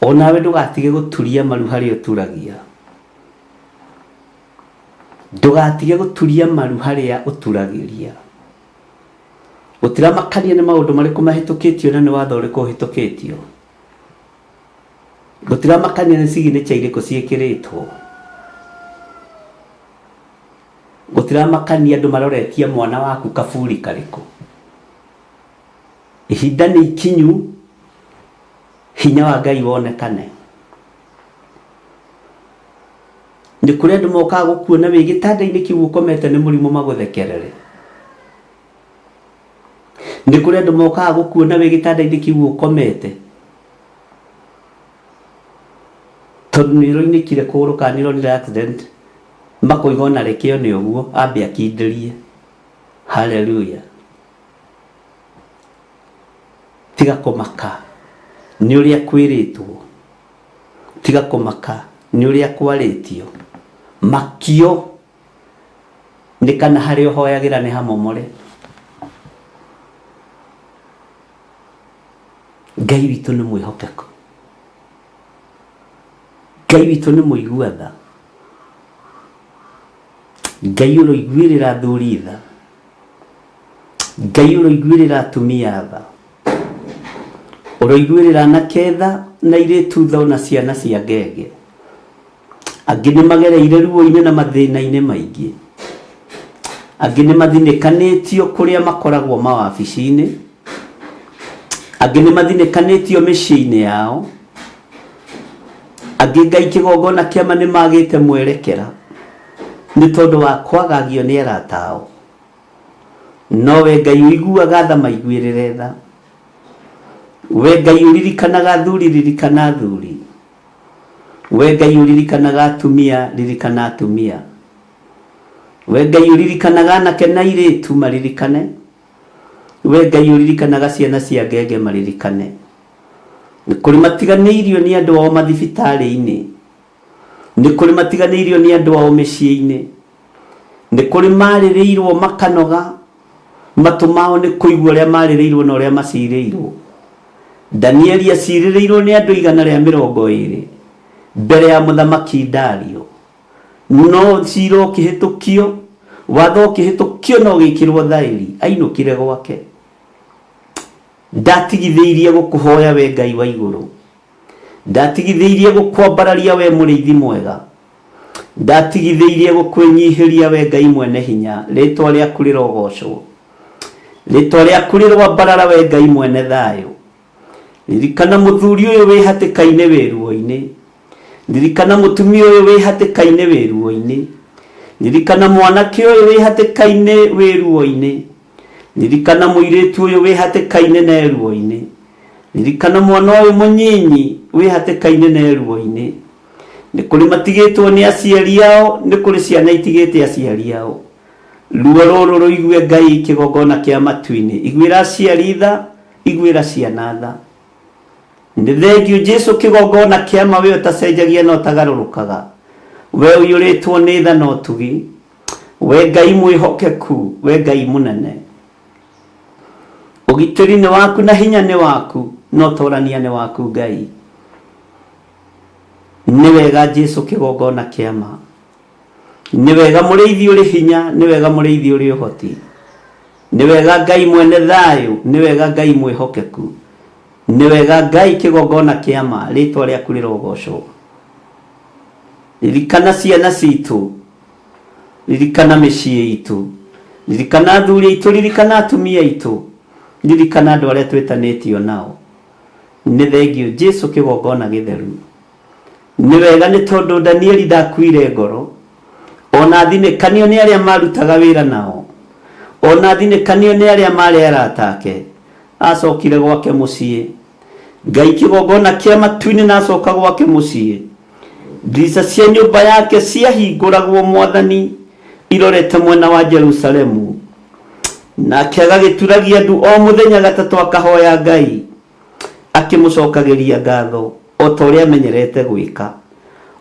O nawe ndũgatige gũturia maru harĩa ũturagia. Ndũgatige gũturia maru harĩa ũturagĩria. Gũtiramakania nĩ maũndũ marĩkũ mahĩtũkĩtio na nĩ watho ũrĩkũ ũhĩtũkĩtio. Gũtiramakania nĩ signature irĩkũ ciĩkĩrĩtwo. Gũtiramakania andũ maroretie mwana waku kaburi karĩkũ. Ihinda nĩ ikinyu hinya wa Ngai wonekane. Nĩ kũrĩ andũ mokaga gũkuona wĩ gĩtanda-inĩ kĩu ũkomete nĩ mũrimũ magũthekerere. Nĩ kũrĩ andũ mokaga gũkuona wĩ gĩtanda-inĩ kĩu ũkomete tondũ nĩ ũroinĩkire kũgũrũ kana nĩ ũronire accident, makoiga ona reke one ũguo ambe akindĩrie. Hallelujah. Tiga kũmaka nĩ ũrĩa kwĩrĩtwo, tiga kũmaka nĩ ũrĩa kwarĩtio, makio nĩ kana harĩa ũhoyagĩra nĩ hamomore. Ngai witũ nĩ mwĩhokeku, Ngai witũ nĩ mũigua tha, Ngai ũroiguĩrĩra athuri tha. Ngai ũroiguĩrĩra atumia tha, ũroiguĩrĩra anake tha na airĩtu tha ona ciana cia ngenge. Angĩ nĩ magereire ruo-inĩ na mathĩna-inĩ maingĩ. Angĩ nĩ mathinĩkanĩtio kũrĩa makoragwo mawabici-inĩ. Angĩ nĩ mathinĩkanĩtio mĩciĩ-inĩ yao. Angĩ Ngai kĩgongona kĩama nĩ magĩte mwerekera nĩ tondũ wa kwagagio nĩ arata ao. No we Ngai ũiguaga tha maiguĩrĩre tha. We Ngai ũririkanaga athuri ririkana athuri. We Ngai ũririkanaga atumia ririkana atumia. We Ngai ũririkanaga anake na airĩtu maririkane. We Ngai ũririkanaga ciana cia ngenge maririkane. Nĩ kũrĩ matiganĩirio nĩ andũ ao mathibitarĩ-inĩ. Nĩ kũrĩ matiganĩirio nĩ andũ ao mĩciĩ-inĩ. Nĩ kũrĩ marĩrĩirwo makanoga, matũ mao nĩ kũigua ũrĩa marĩrĩirwo na ũrĩa macirĩirwo. Danieli acirĩrĩirwo nĩ andũ 120 mbere ya mũthamaki Dario. No cira ũkĩhĩtũkio, watho ũkĩhĩtũkio na ũgĩkĩrwo thaĩri, ainũkire gwake. Ndatigithĩirie gũkũhoya we Ngai wa igũrũ. Ndatigithĩirie gũkwambararia we mũrĩithi mwega. Ndatigithĩirie gũkwĩnyihĩria we Ngai mwene hinya. Rĩtwa rĩaku rĩrogocwo. Rĩtwa rĩaku rĩroambarara we Ngai mwene thayũ. Ririkana mũthuri ũyũ wĩ hatĩka-inĩ wĩ ruo-inĩ. Ririkana mũtumia ũyũ wĩ hatĩka-inĩ wĩ ruo-inĩ. Ririkana mwanake ũyũ wĩ hatĩka-inĩ wĩ ruo-inĩ. Ririkana mũirĩtu ũyũ wĩ hatĩka-inĩ na e ruo-inĩ. Ririkana mwana ũyũ mũnyinyi wĩ hatĩka-inĩ na e ruo-inĩ. Nĩ kũrĩ matigĩtwo nĩ aciari ao, nĩ kũrĩ ciana itigĩte aciari ao. Ruo rũrũ rũigue Ngai kĩgongona kĩa matu-inĩ. Iguĩra aciari tha, iguĩra ciana tha. Nĩ thengiũ Jesu kĩgongona kĩa ma we ũtacenjagia na ũtagarũrũkaga. We ũiyũrĩtwo nĩ tha na ũtugi. We Ngai mwĩhokeku, we Ngai mũnene. Ũgitĩri nĩ waku na hinya nĩ waku, na ũtorania nĩ waku Ngai. Nĩ wega Jesu kĩgongona kĩa ma. Nĩ wega mũrĩithi ũrĩ hinya, nĩ wega mũrĩithi ũrĩ ũhoti. Nĩ wega Ngai mwene thayũ, nĩ wega Ngai mwĩhokeku. Nĩ wega Ngai kĩgongona kĩa ma, rĩtwa rĩaku rĩrogocwo. Ririkana ciana citũ, ririkana mĩciĩ itũ, ririkana athuri aitũ, ririkana atumia aitũ, ririkana andũ arĩa twĩtanĩtio nao. Nĩ thengiũ Jesu kĩgongona gĩtheru. Nĩ wega nĩ tondũ Danieli ndakuire ngoro, ona athinĩkanio nĩ arĩa marutaga wĩra nao, ona athinĩkanio nĩ arĩa marĩ arata ake, acokire gwake mũciĩ. Ngai kĩgongona kĩa matu-inĩ na acoka gwake mũciĩ. Ndirica cia nyũmba yake ciahingũragwo Mwathani irorete mwena wa Jerusalemu. Nake agagĩturagia ndu o mũthenya gatatũ akahoya Ngai akĩmũcokagĩria ngatho o ta ũrĩa amenyerete gwĩka.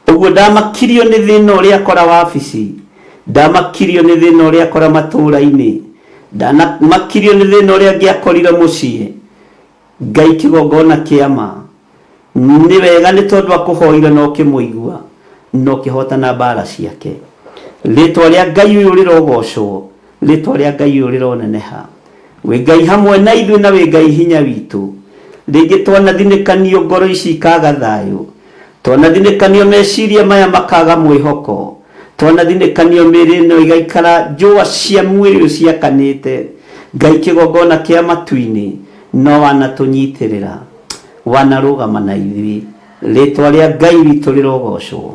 Ũguo ndamakirio nĩ thĩna ũrĩa akora wabici, ndamakirio nĩ thĩna ũrĩa akora matũũra-inĩ, ndamakirio nĩ thĩna ũrĩa angĩakorire mũciĩ. Ngai kĩgongona kĩa ma. Nĩ wega nĩ tondũ akũhoire na ũkĩmũigua na ũkĩhotana mbara ciake. Rĩtwa rĩa Ngai ũyũ rĩrogocwo, rĩtwa rĩa Ngai ũyũ rĩroneneha. Wĩ Ngai hamwe na ithuĩ na wĩ Ngai hinya witũ. Rĩngĩ twanathinĩkanio ngoro ici ikaga thayũ. Twanathinĩkanio meciria maya makaga mwĩhoko. Twanathinĩkanio mĩĩrĩ ĩno ĩgaikara njũa cia mwĩrĩ ũyũ ciakanĩte. Ngai kĩgongona kĩa matu-inĩ no wanatũnyitĩrĩra. Wanarũgama na ithuĩ. Rĩtwa rĩa Ngai witũ rĩrogocwo.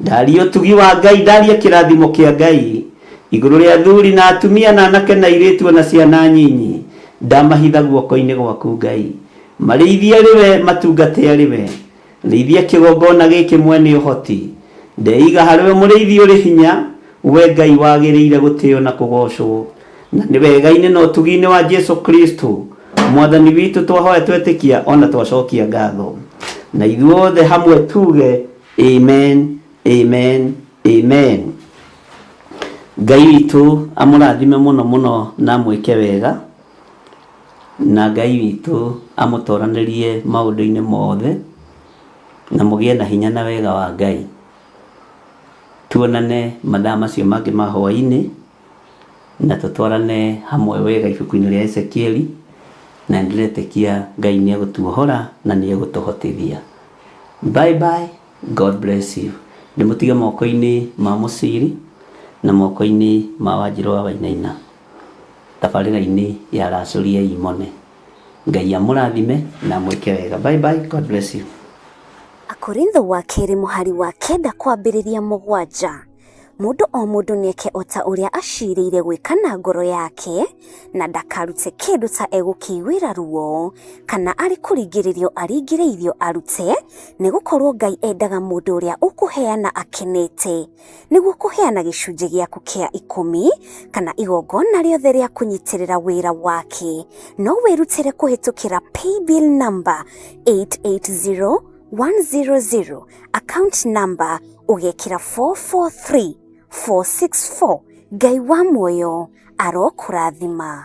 Ndaria ũtugi wa Ngai, ndaria kĩrathimo kĩa Ngai igũrũ rĩa athuri na atumia na anake na airĩtu ona ciana nyinyi. Ndamahitha guoko-inĩ gwaku Ngai. Marĩithie arĩ we, matungate arĩ we. Rĩithia kĩgongona gĩkĩ mwene ũhoti. Ndeiga harĩ we mũrĩithi ũrĩ hinya, we Ngai wagĩrĩire gũtĩo na kũgocwo. Na nĩ wega-inĩ na ũtugi-inĩ wa Jesu Kristo Mwathani witũ twahoya twetĩkia ona twacokia ngatho. Na ithuothe hamwe tuge amen, amen, amen. Ngai witũ amũrathime mũno mũno na amwĩke wega. Na Ngai witũ amũtoranĩrie maũndũ-inĩ mothe na mũgĩe na hinya na wega wa Ngai. Tuonane mathaa macio mangĩ ma hwaĩ-inĩ na tũtwarane hamwe wega ibuku-inĩ rĩa Ezekieli na ndĩretĩkia Ngai nĩ egũtuohora na nĩ egũtũhotithia. Bye bye, God bless you. Ndĩmũtige moko-inĩ ma Mũciri na moko-inĩ ma Wanjirũ wa Wainaina tabarĩra-inĩ ya Racũria Imone. Ngai amũrathime na amwĩke wega. Bye bye, God bless you. Akorintho wa kerĩ mũhari wa kenda kwambĩrĩria mũgwanja. Mũndũ o mũndũ nĩeke o ta ũrĩa acirĩire gwĩka na ngoro yake, na ndakarute kĩndũ ta egũkĩiguĩra ruo, kana arĩ kũringĩrĩrio aringĩrĩirio arute, nĩ gũkorwo Ngai endaga mũndũ ũrĩa ũkũheana akenete. Nĩguo kũheana gĩcunjĩ gĩaku kĩa ikũmi, kana igongona rĩothe rĩa kũnyitĩrĩra wĩra wake, no wĩrutĩre kũhĩtũkĩra paybill number 880100, account number ũgekĩra 443464. Ngai wa muoyo arokũrathima.